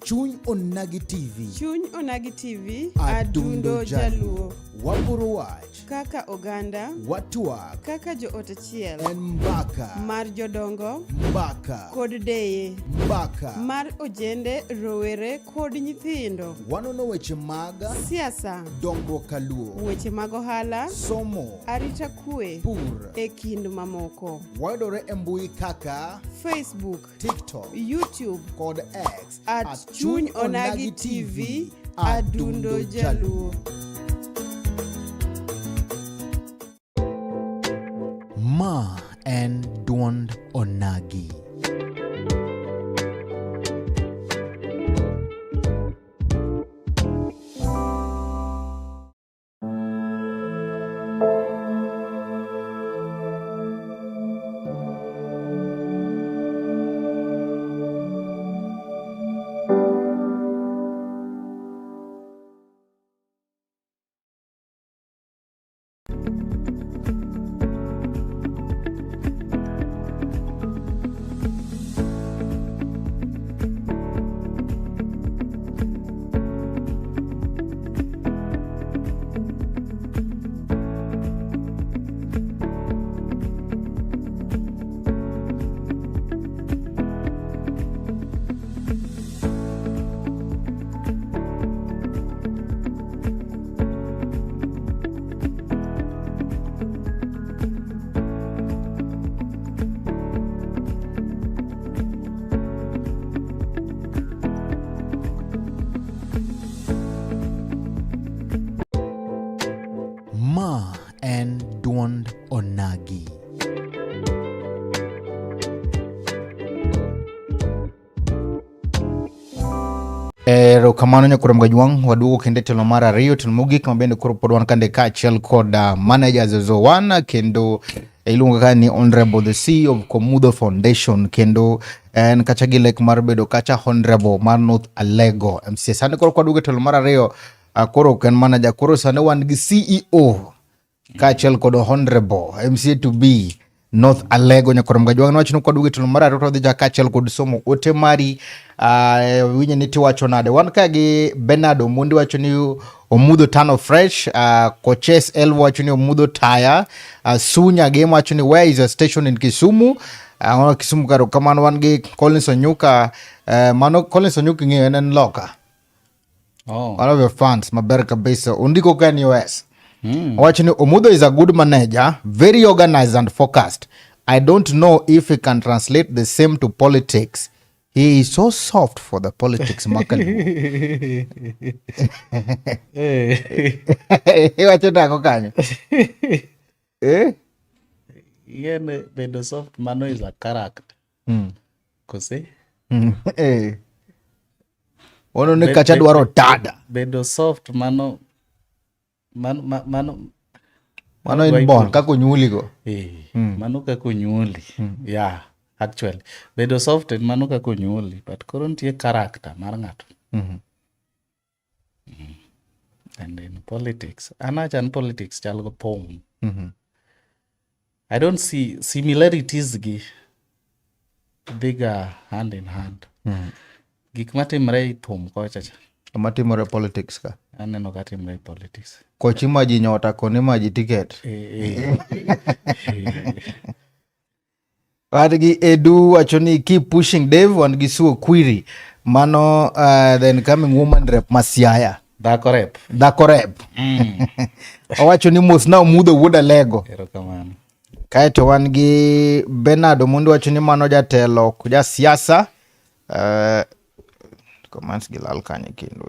Speaker 3: Chuny Onagi TV.
Speaker 4: Chuny Onagi TV,
Speaker 3: Adundo
Speaker 4: Adundo Jaluo.
Speaker 3: Waporo wach.
Speaker 4: Kaka oganda,
Speaker 3: Watwak.
Speaker 4: kaka joot achiel,
Speaker 3: En mbaka.
Speaker 4: mar jodongo
Speaker 3: Mbaka.
Speaker 4: kod deye,
Speaker 3: Mbaka.
Speaker 4: mar ojende, rowere kod nyithindo,
Speaker 3: Wanono weche mag
Speaker 4: siasa,
Speaker 3: dongruok kaluo.
Speaker 4: weche mag ohala,
Speaker 3: Somo.
Speaker 4: arita kwe,
Speaker 3: Pur.
Speaker 4: e kind mamoko.
Speaker 3: Wayudore e mbui kaka
Speaker 4: Facebook,
Speaker 3: TikTok
Speaker 4: YouTube,
Speaker 3: kod X
Speaker 4: at Chuny Onagi TV, Adundo Jaluo.
Speaker 3: Ma en duond Onagi. Ma en duond Onagi.
Speaker 2: Erokamano nyakwar Mgajwang', waduogo kendo e tielo mar ariyo, tielo mogik ma bende koro pod wan kande kaachiel kod manager 001 kendo iluongo ka ni Honorable the CEO of Komudo Foundation kendo en kacha gi lek mar bedo kacha Honorable mar North Alego MCA. Sani koro kwaduogo e tielo mar ariyo, koro ok en manager, koro sani wan gi CEO kaachiel kod Honorable MCA to be North Alego nyakwar Mgajwang' niwach ni kwaduogo e tielo mar ariyo to wadhi chako kaachiel kod somo ote mari winje ni tiwacho nade wan ka gi Bernard Omondi wacho ni omudho tano fresh Koches Elvo wacho ni omudho taya Sunya Game wacho ni where is a station in Kisumu Kisumu karo kamano wan gi Collins Onyuka mano Collins Onyuka ing'eyo en en loka
Speaker 1: Oh.
Speaker 2: One of your fans maber kabisa undiko ka ni US Owacho ni Omudho is a good manager, very organized and focused. I don't know if he can translate the same to politics. He is so soft for the politics makaluo. Iwacho nang'o kanyo? Eh?
Speaker 1: Yien bedo soft mano is a character. Kose?
Speaker 2: Eh. Ono ni kacha dwaro tada.
Speaker 1: Bedo soft mano mano mano
Speaker 2: Mano in born kaka onyuoligo.
Speaker 1: Mano kaka onyuoli. Yeah, actually. Bedo soft en mano kaka onyuoli, but koro nitie character mar ng'ato. And in politics, an awacho ni politics chal gi thum. I don't see similarities gi dhiga hand in hand. Gik matimre e thum kocha cha,
Speaker 2: Matimore e politics ka.
Speaker 1: aneno ka timre e politics.
Speaker 2: Kochi maji nyota koni maji ticket. Wan gi Edu wacho ni keep pushing Dave, wan gi Suo Kwiri. Mano the incoming woman rep ma Siaya.
Speaker 1: Dhako rep.
Speaker 2: Dhako rep. Owacho ni mos na omudho wuod Alego.
Speaker 1: Erokamano.
Speaker 2: Kaeto wan gi Bernard Omondi wacho ni mano jatelo ok jasiasa. Comments gi lal kanyo kendo.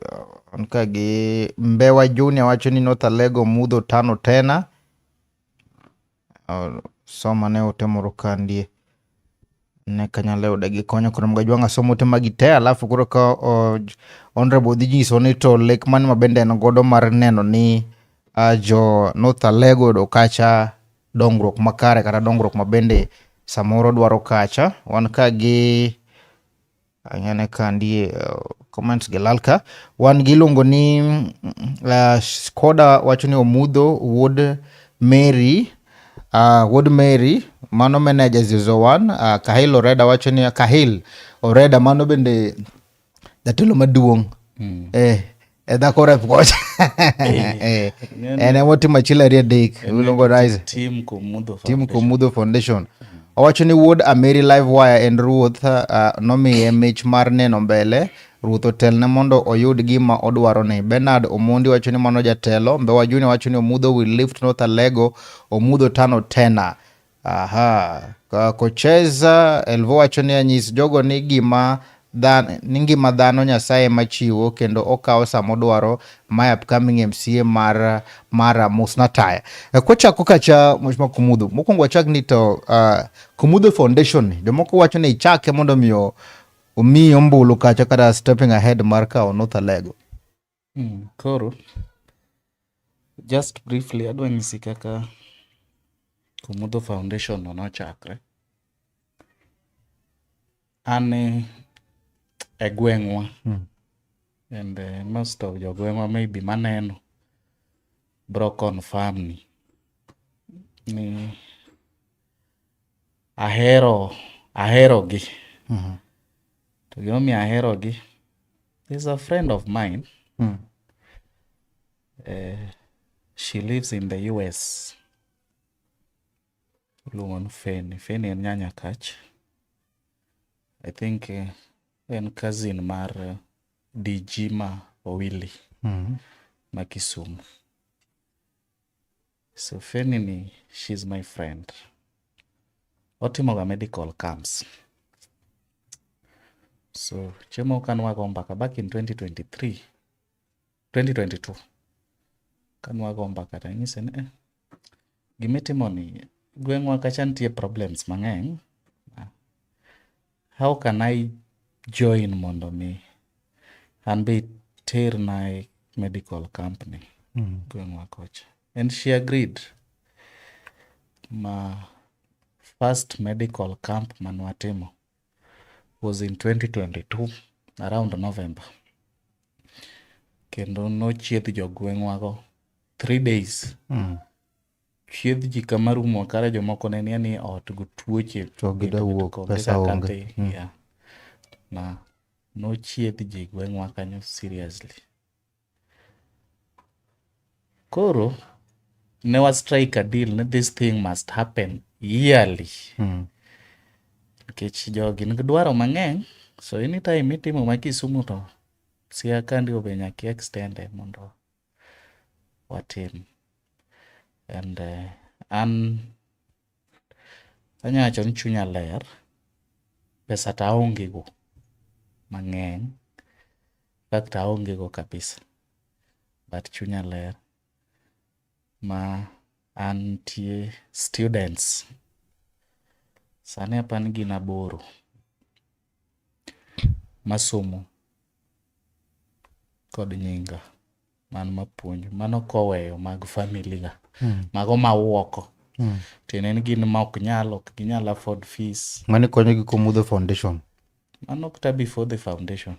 Speaker 2: Wan ka gi Mbewa Junior wacho ni North Alego mudho tano tena. Soma ne ote moro kandie. Ne kanyalo yude gi konyo koro Mgajwang' asomo ote magi te alafu koro ka Honorable dhi nyiso ni to lek mane ma bende en godo mar neno ni jo North Alego oyudo kacha dongruok makare kata dongruok ma bende samoro dwaro kacha. Wan ka gi ang'ene kandie comments gi lal ka. Wan gi iluongo ni Skoda wacho ni Omudho wuod Mary wuod Mary mano manager 001 Kahil Oreda wacho ni Kahil Oreda mano bende Jatelo maduong'. Eh, e dhako rep kocha. Eh, en ema otimo achiel ariyo adek. Iluongo Rise.
Speaker 1: Team Kumudho
Speaker 2: Team Kumudho Foundation. Owacho ni wuod Ameri Live Wire en ruoth nomiye mich mar neno mbele. Ruoth otelne mondo oyud gima odwaro ni. Bernard Omondi wacho ni mano jatelo. Mbewa Junior wacho ni Omudho will lift North Alego. Omudho tano tena. Aha. Kocheza Elvo wacho ni anyis jogo ni gima dhan, ni ngima dhano Nyasaye ema chiwo kendo okawo sama odwaro. My upcoming MCA mar mara Musnataya. Kwachako kacha Mheshimiwa Kumudho, mokwongo wachak ni to Kumudho Foundation ni jomoko wacho ni ichake mondo miyo omiyi ombulu kacha kata stepping ahead mar kawo North Alego.
Speaker 1: Koro just briefly adwa nyisi kaka Kumudho Foundation no nochakre. An e gweng'wa and most of jogweng'wa maybe maneno bro confirm ni ahero aherogi. To gimomiyo aherogi, there's a friend of mine. She lives in the US. Iluongo ni Feni. Feni en nyanyakach. I think en cousin mar DG ma Owili ma Kisumu. So Feni ni she's my friend. Otimoga medical camps. So chieng' moro ka nwago mbaka back in 2023, 2022, ka nwago mbaka tanyise ni eh, gimitimo ni gweng'wa kacha nitie problems mang'eny. How can I join mondo mi an be iterna e medical camp ni gweng'wa kocha. And she agreed. Ma first medical camp manwatimo was in 2022 around November. Kendo nochiedh jogweng'wa go 3 days. Chiedh ji kama rumo kare jomoko ne ni ot go tuoche.
Speaker 2: To gidwa wuok,
Speaker 1: onge
Speaker 2: pesa
Speaker 1: kaka
Speaker 2: onge.
Speaker 1: dhi, yeah. Ma nochiedh ji gweng'wa kanyo seriously. Koro ne wa strike a deal ni this thing must happen yearly. Nikech jogi nigi dwaro mang'eny, so anytime itimo ma Kisumu to Siaya kandi be nyaka i extend e mondo watim. And an anya wacho ni chunya ler, pesa to aonge go mang'eny, in fact aonge go kabisa, but chunya ler ma antie students sani apani gin aboro masomo kod nyinga man mapuonjo mano koweyo mag family ga mago mawuoko tiende ni gin ma ok nyal ok ginyal afford fees.
Speaker 2: Mano konyo gi Kumudho Foundation.
Speaker 1: Mano kata before the foundation.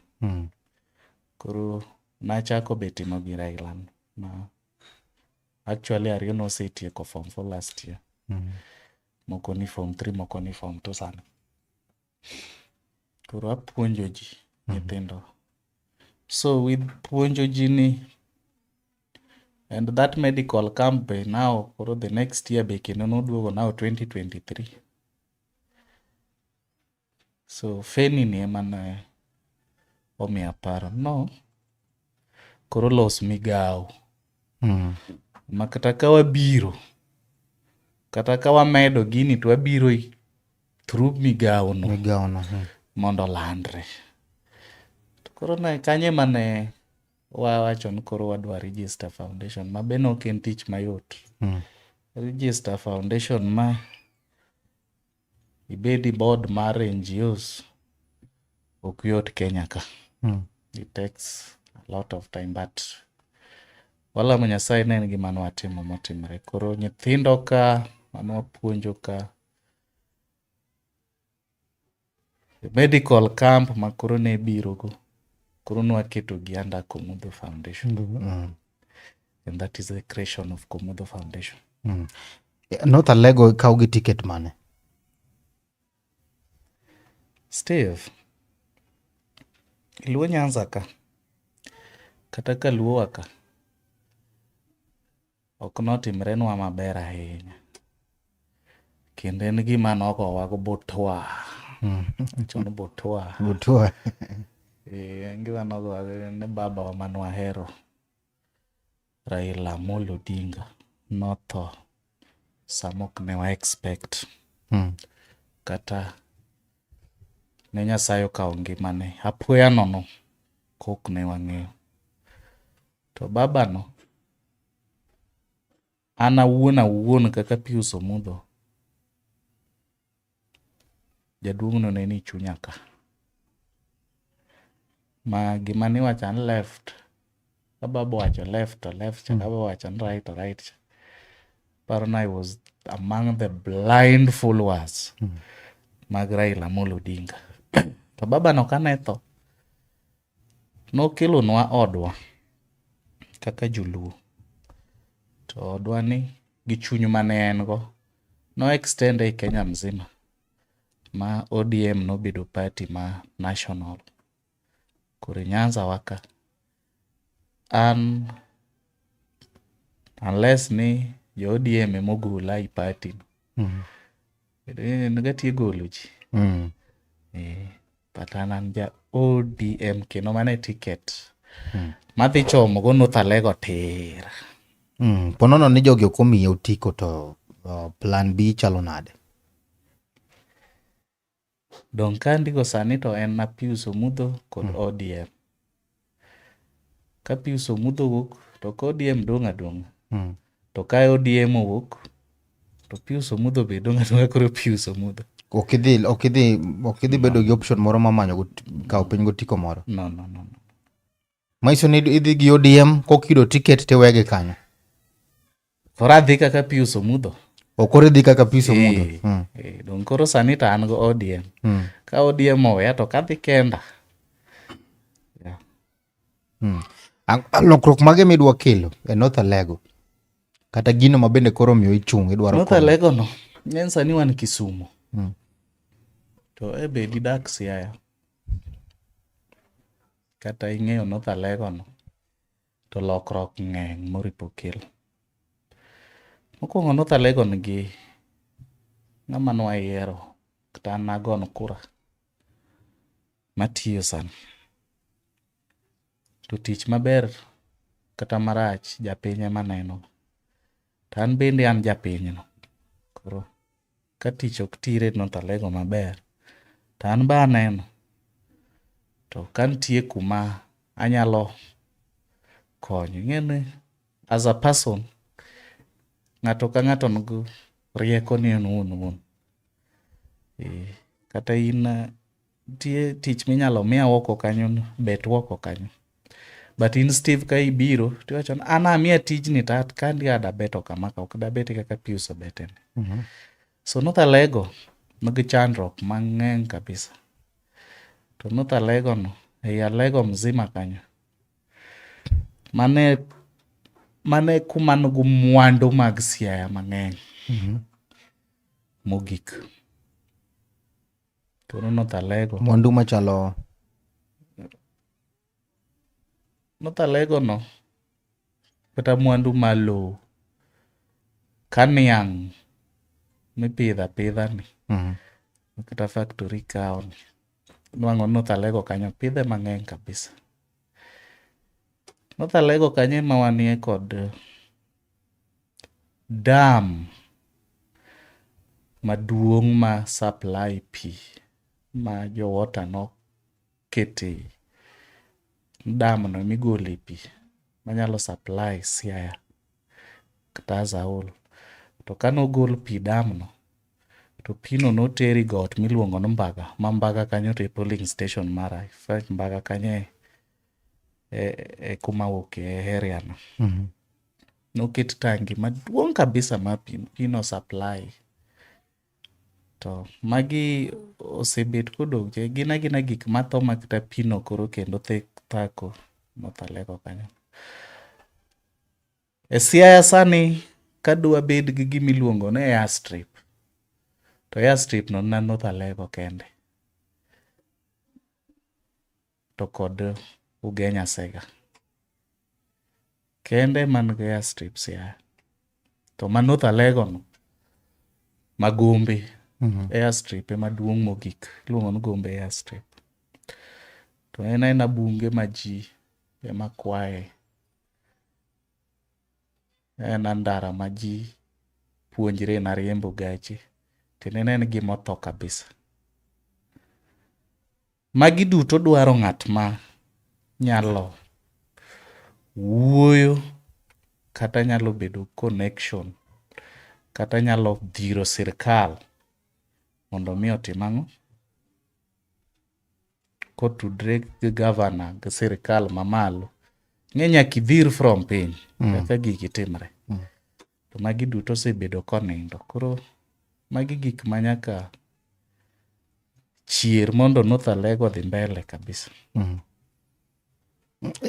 Speaker 1: Koro nachako be timo gi Raila ma actually ariyo nosetieko form 4 last year. Moko ni form 3, moko ni form 2 sani. Koro apuonjo ji nyithindo. So with puonjo ji ni and that medical camp be now koro the next year be kendo noduogo now 2023. So Feni ni ema ne omiya paro no koro los migawo ma kata ka wabiro kata ka wamedo gini to wabiro through migawo no
Speaker 2: Migawo no.
Speaker 1: Mondo olandre. To koro ne kanyo ema ne wawacho ni koro wadwa register foundation ma be ok en tich mayot. Register foundation ma ibed e board mar NGOs ok yot Kenya ka. It takes a lot of time, but walamo Nyasaye ne en gima nwatimo motimore. Koro nyithindo ka manwapuonjo ka medical camp ma koro ne biro go koro nwaketo gi under Kumudho Foundation. And that is the creation of Kumudho Foundation.
Speaker 2: North Alego ikawo gi ticket mane?
Speaker 1: Steve, Luo Nyanza ka kata ka Luo wa ka ok notimrenwa maber ahinya. Kendo en gima nogowa go butwa. Wacho ni butwa.
Speaker 2: Butwa.
Speaker 1: Eh, en gima nogowa ni babawa manwahero Raila Amolo Odinga notho sama ok ne wa expect. Kata ne Nyasaye okawo ngimane apoya nono kok ne wang'eyo. To babano an awuon awuon kaka Pius Omudho, jaduong' no ne ni chunya ka. Ma gima niwacho ni left, ka baba owacho left to left cha, ka baba owacho ni right to right cha. Aparo ni I was among the blind followers mag Raila Amolo Odinga. To baba no kane tho, nokelonwa odwa kaka joluo. To odwa ni gi chuny mane en go, no extend e Kenya mzima ma ODM nobedo party ma national. Koro e Nyanza wa ka, an unless ni jo ODM emogola e party no. Gatiyo golo ji. But an an ja ODM kendo mano e ticket madhi chomo go North Alego tir.
Speaker 2: Po nono ni jogi ok omiyi otiko to plan B chalo nade?
Speaker 1: Dong' ka andiko sani to en na Pius Omudho kod ODM. Ka Pius Omudho owuok to ka ODM dong' adong'a. To ka ODM owuok to Pius Omudho be dong' adong'a koro Pius Omudho.
Speaker 2: Ok idhi ok idhi ok idhi bedo gi option moro mar manyo go kawo piny gotiko moro.
Speaker 1: No.
Speaker 2: Manyiso ni idhi gi ODM kok iyudo ticket tiwegi kanyo.
Speaker 1: Koro adhi kaka Pius Omudho.
Speaker 2: Ok koro idhi kaka Pius Omudho.
Speaker 1: Eh, eh, dong' koro sani to an go ODM. Ka ODM oweya to kadhi kenda. Yeah.
Speaker 2: Lokruok mage midwa kelo e North Alego? Kata gino ma bende koro omiyo ichung' idwaro
Speaker 1: North
Speaker 2: konyo.
Speaker 1: Alego no, ng'eny sani wan Kisumu. To e be didak Siaya. Kata ing'eyo North Alego no, to lokruok ng'eny moripo kel. Mokwongo North Alego nigi ng'ama nwayiero kata an nagone kura matiyo sani. To tich maber kata marach japiny ema neno. To an bende an japinyno. Koro ka tich ok tire North Alego maber, to an be aneno. To ka nitie kuma anyalo konyo. Ing'e ni as a person, ng'ato ka ng'ato nigi rieko ne en owuon owuon. Kata in nitie tich minyalo miya oko kanyo no, bet oko kanyo. But in Steve ka ibiro tiwacho ni an amiya tijni to kandi dabeto kama ka ok dabete kaka Pius obete ni. So North Alego nigi chandruok mang'eny kabisa. To North Alego no, ei Alego mzima kanyo, mane kuma nigi mwandu mag Siaya mang'eny mogik. Koro North Alego.
Speaker 2: Mwandu machalo
Speaker 1: North Alego no, kata mwandu mar lowo, ka niang' mipidho apidha ni, kata factory kawo ni, nwang'o North Alego kanyo pidhe mang'eny kabisa. North Alego kanyo ema wanie kod dam maduong' ma supply pi ma jo water nokete dam no emigole pi manyalo supply Siaya kata as a whole. To kanogol pi dam no, to pino noter e got miluongo ni Mbaga, ma Mbaga kanyo to e polling station mara. In fact Mbaga kanyo e kuma awuoke e area no. Noket tangi maduong' kabisa mar pi, pino supply. To magi osebet kodong' gin agina gik matho ma kata pino koro kendo thako North Alego kanyo. E Siaya sani kadwa bed gi gimiluongo ni airstrip, to airstrip no na North Alego kende. to kod Ugenya Sega. Kende man gi airstrip Siaya. To ma North Alego no, ma Gombe, airstrip ema duong' mogik. Iluongo ni Gombe airstrip. To en aena bunge ma ji ema kwaye. En ndara ma ji puonjre na riembo gache. Tiende ni en gima otho kabisa. Magi duto dwaro ng'at ma nyalo wuoyo kata nyalo bedo connection kata nyalo dhiro sirkal mondo mi otim ang'o? Kotudre gi gavana gi sirkal mamalo. Ing'e nyaka idhir from piny eka gigi timre. To magi duto osebedo konindo. Koro magi gik ma nyaka chier mondo North Alego odhi mbele kabisa.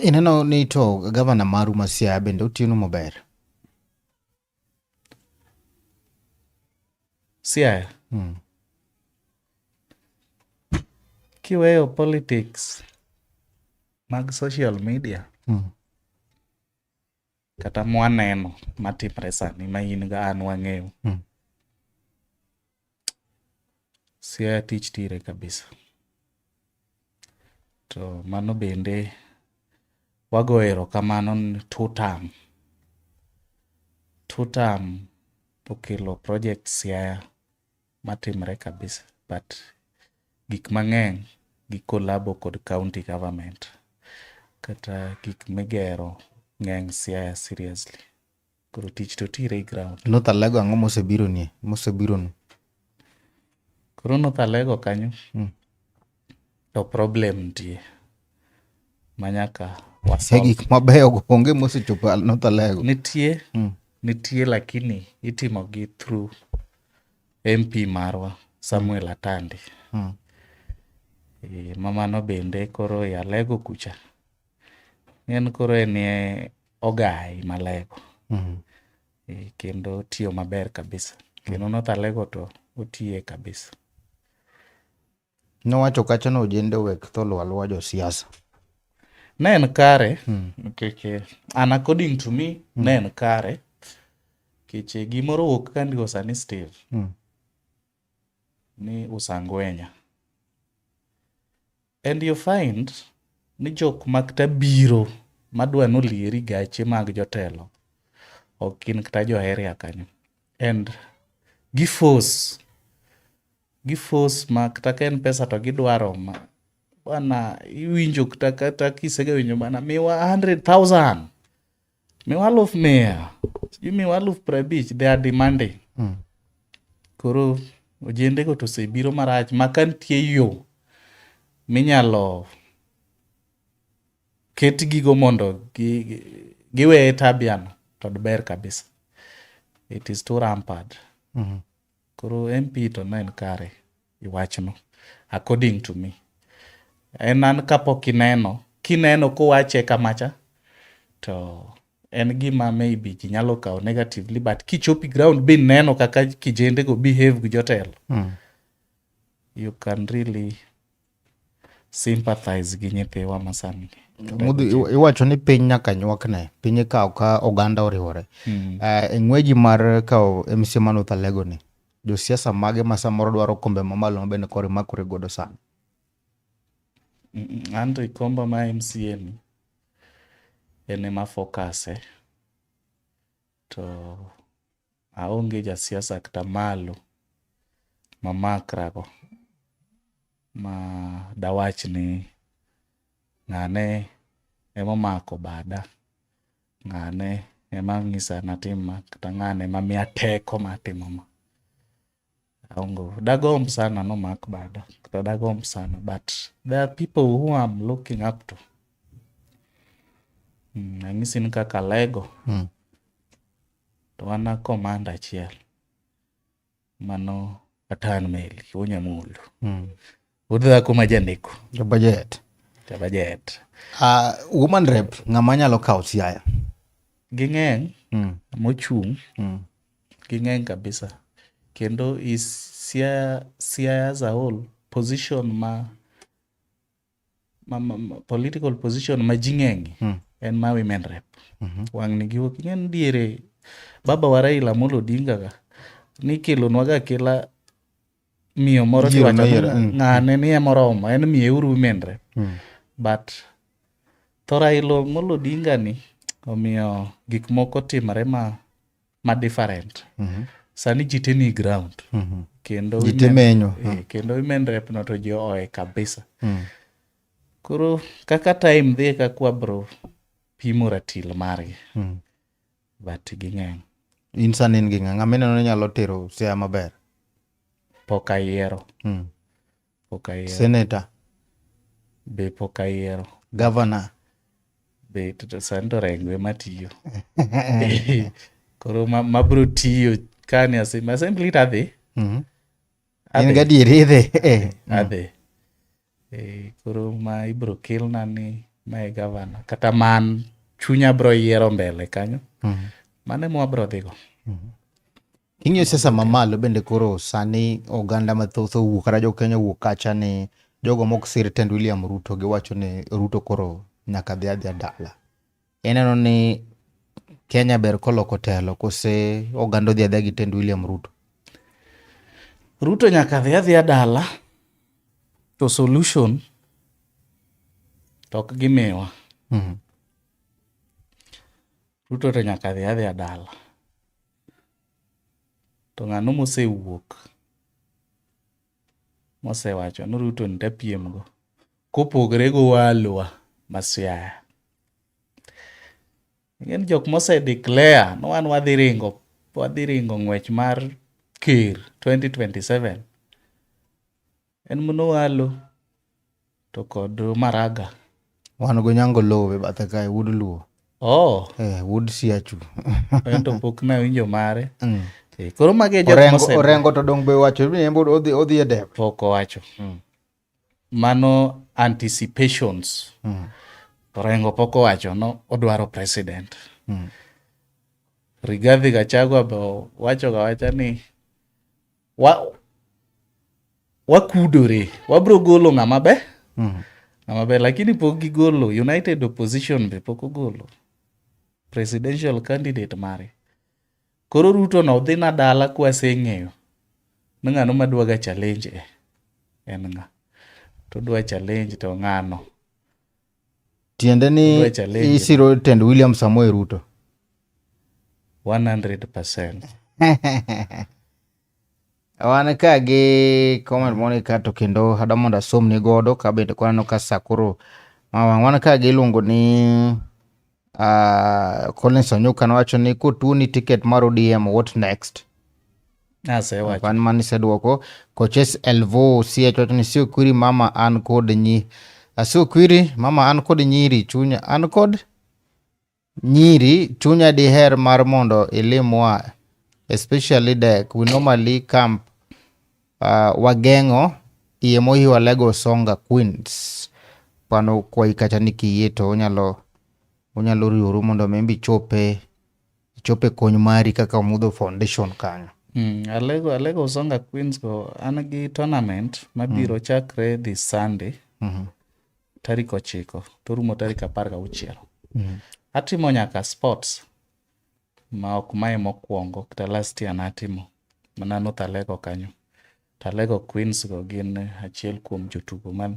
Speaker 2: Ineno ni to gavana maru ma Siaya bende otiyonu maber?
Speaker 1: Siaya. Kiweyo politics mag social media kata mwaneno matimre sani ma in ga an wang'eyo. Siaya tich tire kabisa. To mano bende wago erokamano ni Tutam. Tutam okelo project Siaya matimre kabisa but gik mang'eny gi collabo kod county government kata gik migero ng'eny Siaya seriously. Koro tich to tire e ground.
Speaker 2: North Alego ang'o mosebironie mosebironu?
Speaker 1: Koro North Alego kanyo to problem nitie manyaka
Speaker 2: E
Speaker 1: wasolve.
Speaker 2: gik mabeyo go onge mosechopo North Alego.
Speaker 1: Nitie, nitie lakini itimo gi through MP marwa Samuel Atandi. E, ma mano bende koro e Alego kucha. En koro en e ogai Malego. E, kendo tiyo maber kabisa. Kendo North Alego to otiye kabisa.
Speaker 2: Nowacho kacha ni ojende owek tho luwo aluwa josiasa.
Speaker 1: Ne en kare nikech an according to me ne en kare nikech gimoro wuok ka ndiko sani Steve ni Usangwenya. And you find ni jok ma kata biro madwa nolieri gache mag jotelo ok gin kata jo area kanyo. And giforce giforce ma kata ka en pesa to gidwaro ma bwana iwinjo kata kata kisegawinjo bana miwa 100,000 miwa 100,000 sijui miwa 50,000 they are demanding. Koro ojende go to osebiro marach ma ka nitie yo minyalo ket gigo mondo giweye tabia no to ber kabisa. It is too rampant. Koro MP to ne en kare e wachno according to me. En an kapok ineno, kineno kowache kamacha to en gima maybe ji nyalo kawo negatively but kichopo e ground bineno kaka kijende go behave gi jotelo. You can really sympathize gi nyithiwa masani.
Speaker 2: Mudhi, iwacho ni piny nyaka nywakne, piny ikawo ka oganda oriwore. E ng'weji mar kawo MCA ma North Alego ni, josiasa mage ma samoro dwaro kombe mamalo ma bende koro imakore godo sani?
Speaker 1: An to ikomba ma MCA ni en ema focus e to aonge jasiasa kata malo mamakra go ma dawach ni ng'ane emomako bada, ng'ane ema ng'isa natim ma kata ng'ane ema miya teko mar timo ma. Aonge. Dagomb sana nomak bada kata dagomb sana but there are people who I'm looking up to. Anyisi ni kaka Alego to wan a commander achiel mano Atan Meli Onyamulu. Wuod dhako ma janeko.
Speaker 2: Jabajet.
Speaker 1: Jabajet.
Speaker 2: Woman rep ng'ama nyalo kawo Siaya?
Speaker 1: Ging'eny mochung' ging'eny kabisa. Kendo is Siaya, Siaya as a whole position ma ma political position ma ji ng'eng'e en ma women rep. Wang' ni giwuok ing'e ni diere baba wa Raila Amolo Odinga ga nikelonwa ga akela miyo moro
Speaker 2: Yiero
Speaker 1: tiwacho ni
Speaker 2: noyiero,
Speaker 1: ng'ane ni emoromo en miyeuru women rep. But tho Raila Amolo Odinga ni omiyo gik moko timore ma different. Sani ji te ni ground. Kendo
Speaker 2: Ji te menyo.
Speaker 1: Kendo women rep no to ji oe kabisa. Koro kaka time dhi e kaka wabro pimo ratil margi. But ging'eny.
Speaker 2: In sani in gi ng'a? Ng'ama ineno ni nyalo tero Siaya maber?
Speaker 1: Pok ayiero. Pok ayiero.
Speaker 2: Senator?
Speaker 1: Be pok ayiero.
Speaker 2: Governor?
Speaker 1: Be to sani to Rengo ema tiyo. Koro mabro tiyo kani assembly, assembly to adhi.
Speaker 2: In gadieri idhi?
Speaker 1: Adhi. Koro ma ibro kelna ni mae gavana kata man chunya bro yiero mbele kanyo. Mano ema wabro dhigo.
Speaker 2: King'iyo siasa mamalo bende koro sani oganda mathoth owuok kata jo Kenya owuok kacha ni jogo mok sir tend William Ruto giwacho ni Ruto koro nyaka dhi adhiya dala. Ineno ni Kenya ber koloko telo kose oganda odhi adhiya gi tend William Ruto?
Speaker 1: Ruto nyaka dhi adhiya dala to solution to ok gimiwa. Ruto to nyaka dhi adhiya dala. To ng'ano mosewuok mosewacho ni Ruto ni tapiem go kopogre go Walwa ma Siaya. Ing'e ni jok mose declare ni wan wadhi ringo ng'wech mar ker 2027 en mana Owalo to kod Maraga.
Speaker 2: Wan go Nyango Lowo e bathe kae, wuod Luo.
Speaker 1: Oh.
Speaker 2: Wuod Siachu.
Speaker 1: En to pok nawinjo mare. Koro magi e jok mose
Speaker 2: Orengo to dong be wacho ni en odhi e debe.
Speaker 1: Pok owacho. Mano anticipations. Orengo pok owacho no odwaro president. Rigathi Gachagua be wacho ga wacha ni wakudore, wabro golo ng'ama ber. Ng'ama ber, lakini pok gigolo. United Opposition be pok ogolo presidential candidate mare. Koro Ruto no dhi na dala kwaseng'eyo ni ng'ano madwa ga challenge e en ng'a. To dwa challenge to ng'ano.
Speaker 2: Tiende ni
Speaker 1: Odwa challenge.
Speaker 2: isiro tend William Samoei Ruto.
Speaker 1: 100%.
Speaker 2: Wan ka gi comment moro ka to kendo adwa mondo asomni godo ka bende kwaneno ka sa koro mawang'. Wan ka gi iluongo ni Collins Onyuka nowacho ni kotuoni ticket mar ODM what next?
Speaker 1: Asewacho.
Speaker 2: Wan mane iseduoko. Coaches Elvo CH wacho ni sio kwiri mama an kod nyi. Asio kwiri mama an kod nyiri chunya an kod nyiri chunya diher mar mondo ilimwa especially dek we normally camp wageng'o iye mohiwa Lego Songa Queens. Pano kwayi kacha ni kiyie to unyalo riworu mondo mi imbe ichope kony mari kaka Omudho Foundation kanyo.
Speaker 1: Alego Songa Queens go an gi tournament mabiro chakre this Sunday. Tarik 9 to rumo tarik 16. Atimo nyaka sports ma ok mae mokwongo kata last year natimo mana North Alego kanyo. To Alego Queens go gin achiel kuom jotugo ma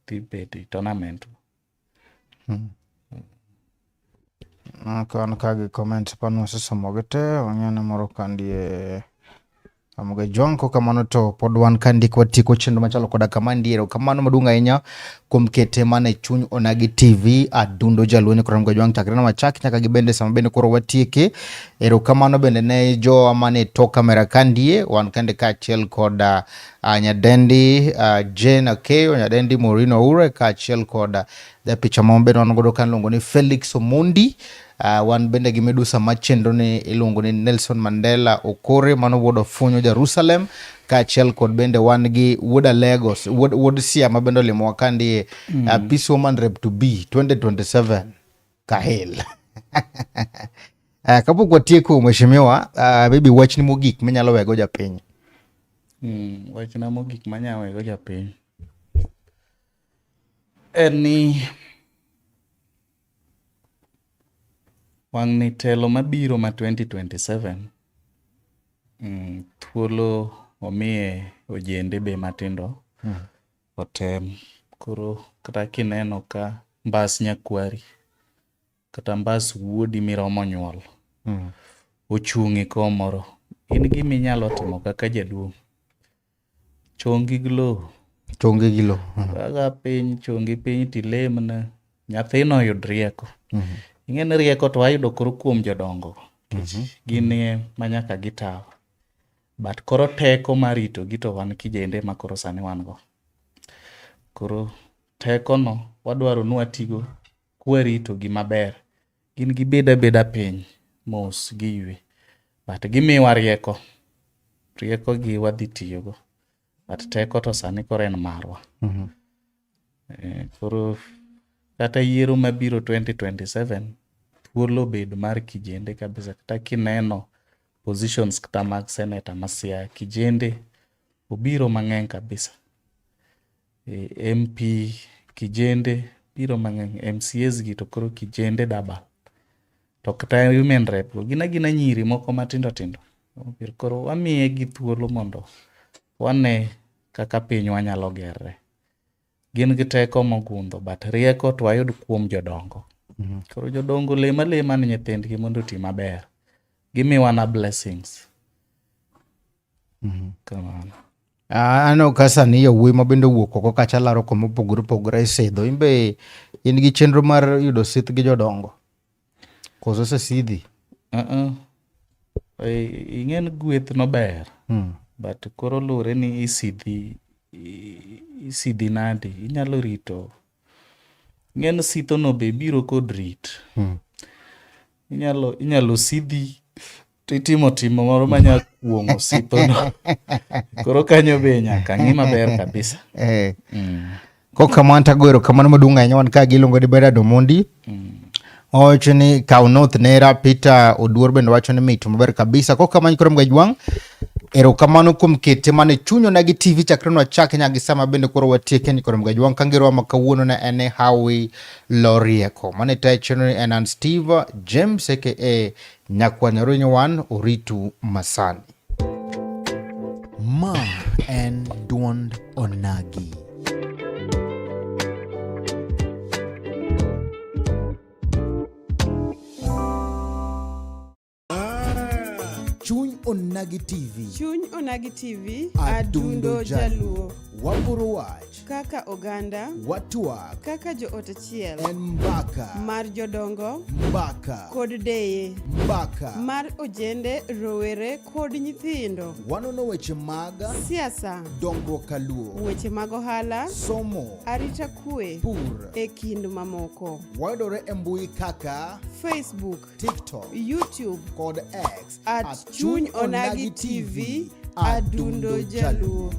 Speaker 1: dhi bedo e tournament.
Speaker 2: Kan ka gi comment pano wasesomo gi te, wang'eyo ni moro ka ndie Amoga Jwang' ko kamano to pod wan ka ndiko watieko chenro machalo koda kama ndiere. Kamano maduong' ahinya kuom kete mana e chuny Onagi TV adundo jaluo ni koro Amoga Jwang' chakre na wachak nyaka gi bende sama bende koro watieke. Erokamano bende ne jowa mane tok kamera ka ndie, wan kende kaachiel kod nyadendi Jane Akeyo, nyadendi Maureen Oure kaachiel kod japicha ma bende wan godo ka iluongo ni Felix Omondi. Wan bende gi midusa ma chenro ni iluongo ni Nelson Mandela Okore, mano wuod Ofunyo Jerusalem, kaachiel kod bende wan gi wuod Alego, wuod Sia ma bende olimowa ka ndie, Peace Woman Rep to be 2027 Kahil. Kapok watieko mheshimiwa, maybe wachni mogik minyalo wego japiny.
Speaker 1: Wachna mogik manyalo wego japiny En ni wang'ni telo mabiro ma 2027 thuolo omiye ojende be matindo otem. Koro kata kineno ka mbas nyakwari kata mbas wuodi miromo nyuol ochung' e kom moro, in gima inyalo timo kaka jaduong', chongi gi lowo.
Speaker 2: Chongi gi lowo.
Speaker 1: Kaka piny chongi piny tilemne nyathino oyud rieko. Ing'e ni rieko to wayudo koro kuom jodongo nikech gin e ma nyaka gitawa. But koro teko mar ritogi to wan kijende ma koro sani wan go. Koro tekono wadwaro ni watigo kwaritogi maber. Gin gibed abeda piny mos giywe. But gimiwa rieko. Rieko gi wadhi tiyogo. But teko to sani koro en marwa. Koro kata yiero mabiro 2027 thuolo obed mar kijende kabisa. Kata kineno positions kata mag senator ma Siaya, kijende obiro mang'eny kabisa. MP kijende biro mang'eny, MCAs gi to koro kijende double. To kata women rep go gin agina nyiri moko matindo tindo. Koro wamiye gi thuolo mondo wane kaka pinywa nyalo gerre. Gin gi teko mogundho but rieko to wayud kuom jodongo. Koro jodongo lem alema ni nyithindgi mondo oti maber. Gimiwa na blessings. Kamano.
Speaker 2: Aneno ka sani yawuoyi ma bende owuok oko kacha laro koma opogore opogore isidho. In be in gi chenro mar yudo sith gi jodongo? Koso osesidhi?
Speaker 1: Ing'e ni gweth no ber. But koro luwore ni isidhi nadi. Inyalo rito. Ing'e ni sitho no be biro kod rit. Inyalo sidhi to itimo timo moro manya kuong'o sithono. Koro kanyo be nyaka ng'i maber kabisa.
Speaker 2: Kokamano tago erokamano maduong' ahinya wan ka gi iluongo ni Bernard Omondi. Owacho ni kaw North Nera Peter Oduor bende wacho ni mit maber kabisa. Kokamano koro Mgajwang', erokamano kuom kete mane chuny Onagi TV chakre nwachake nyaka gi sama bende koro watieke ni koro Mgajwang' ka ngerowa ma kawuono ne en ni Hawi Lo Rieko. Mane tayo chenro ni en an Steve James aka Nyakwa Nyaronyo wan oritu masani.
Speaker 3: Ma en duond Onagi. Chuny Onagi TV.
Speaker 4: Chuny Onagi TV,
Speaker 3: Adundo
Speaker 4: Adundo Jaluo.
Speaker 3: Waporo wach.
Speaker 4: Kaka oganda.
Speaker 3: Watwak.
Speaker 4: Kaka joot achiel.
Speaker 3: En mbaka.
Speaker 4: Mar jodongo.
Speaker 3: Mbaka.
Speaker 4: Kod deye.
Speaker 3: Mbaka.
Speaker 4: Mar ojende, rowere kod nyithindo.
Speaker 3: Wanono weche mag
Speaker 4: siasa,
Speaker 3: dongruok kaluo,
Speaker 4: weche mag ohala,
Speaker 3: somo,
Speaker 4: arita kwe,
Speaker 3: pur,
Speaker 4: e kind mamoko.
Speaker 3: Wayudore e mbui kaka
Speaker 4: Facebook,
Speaker 3: TikTok,
Speaker 4: YouTube
Speaker 3: kod X
Speaker 4: at Chuny Onagi TV, Adundo Jaluo.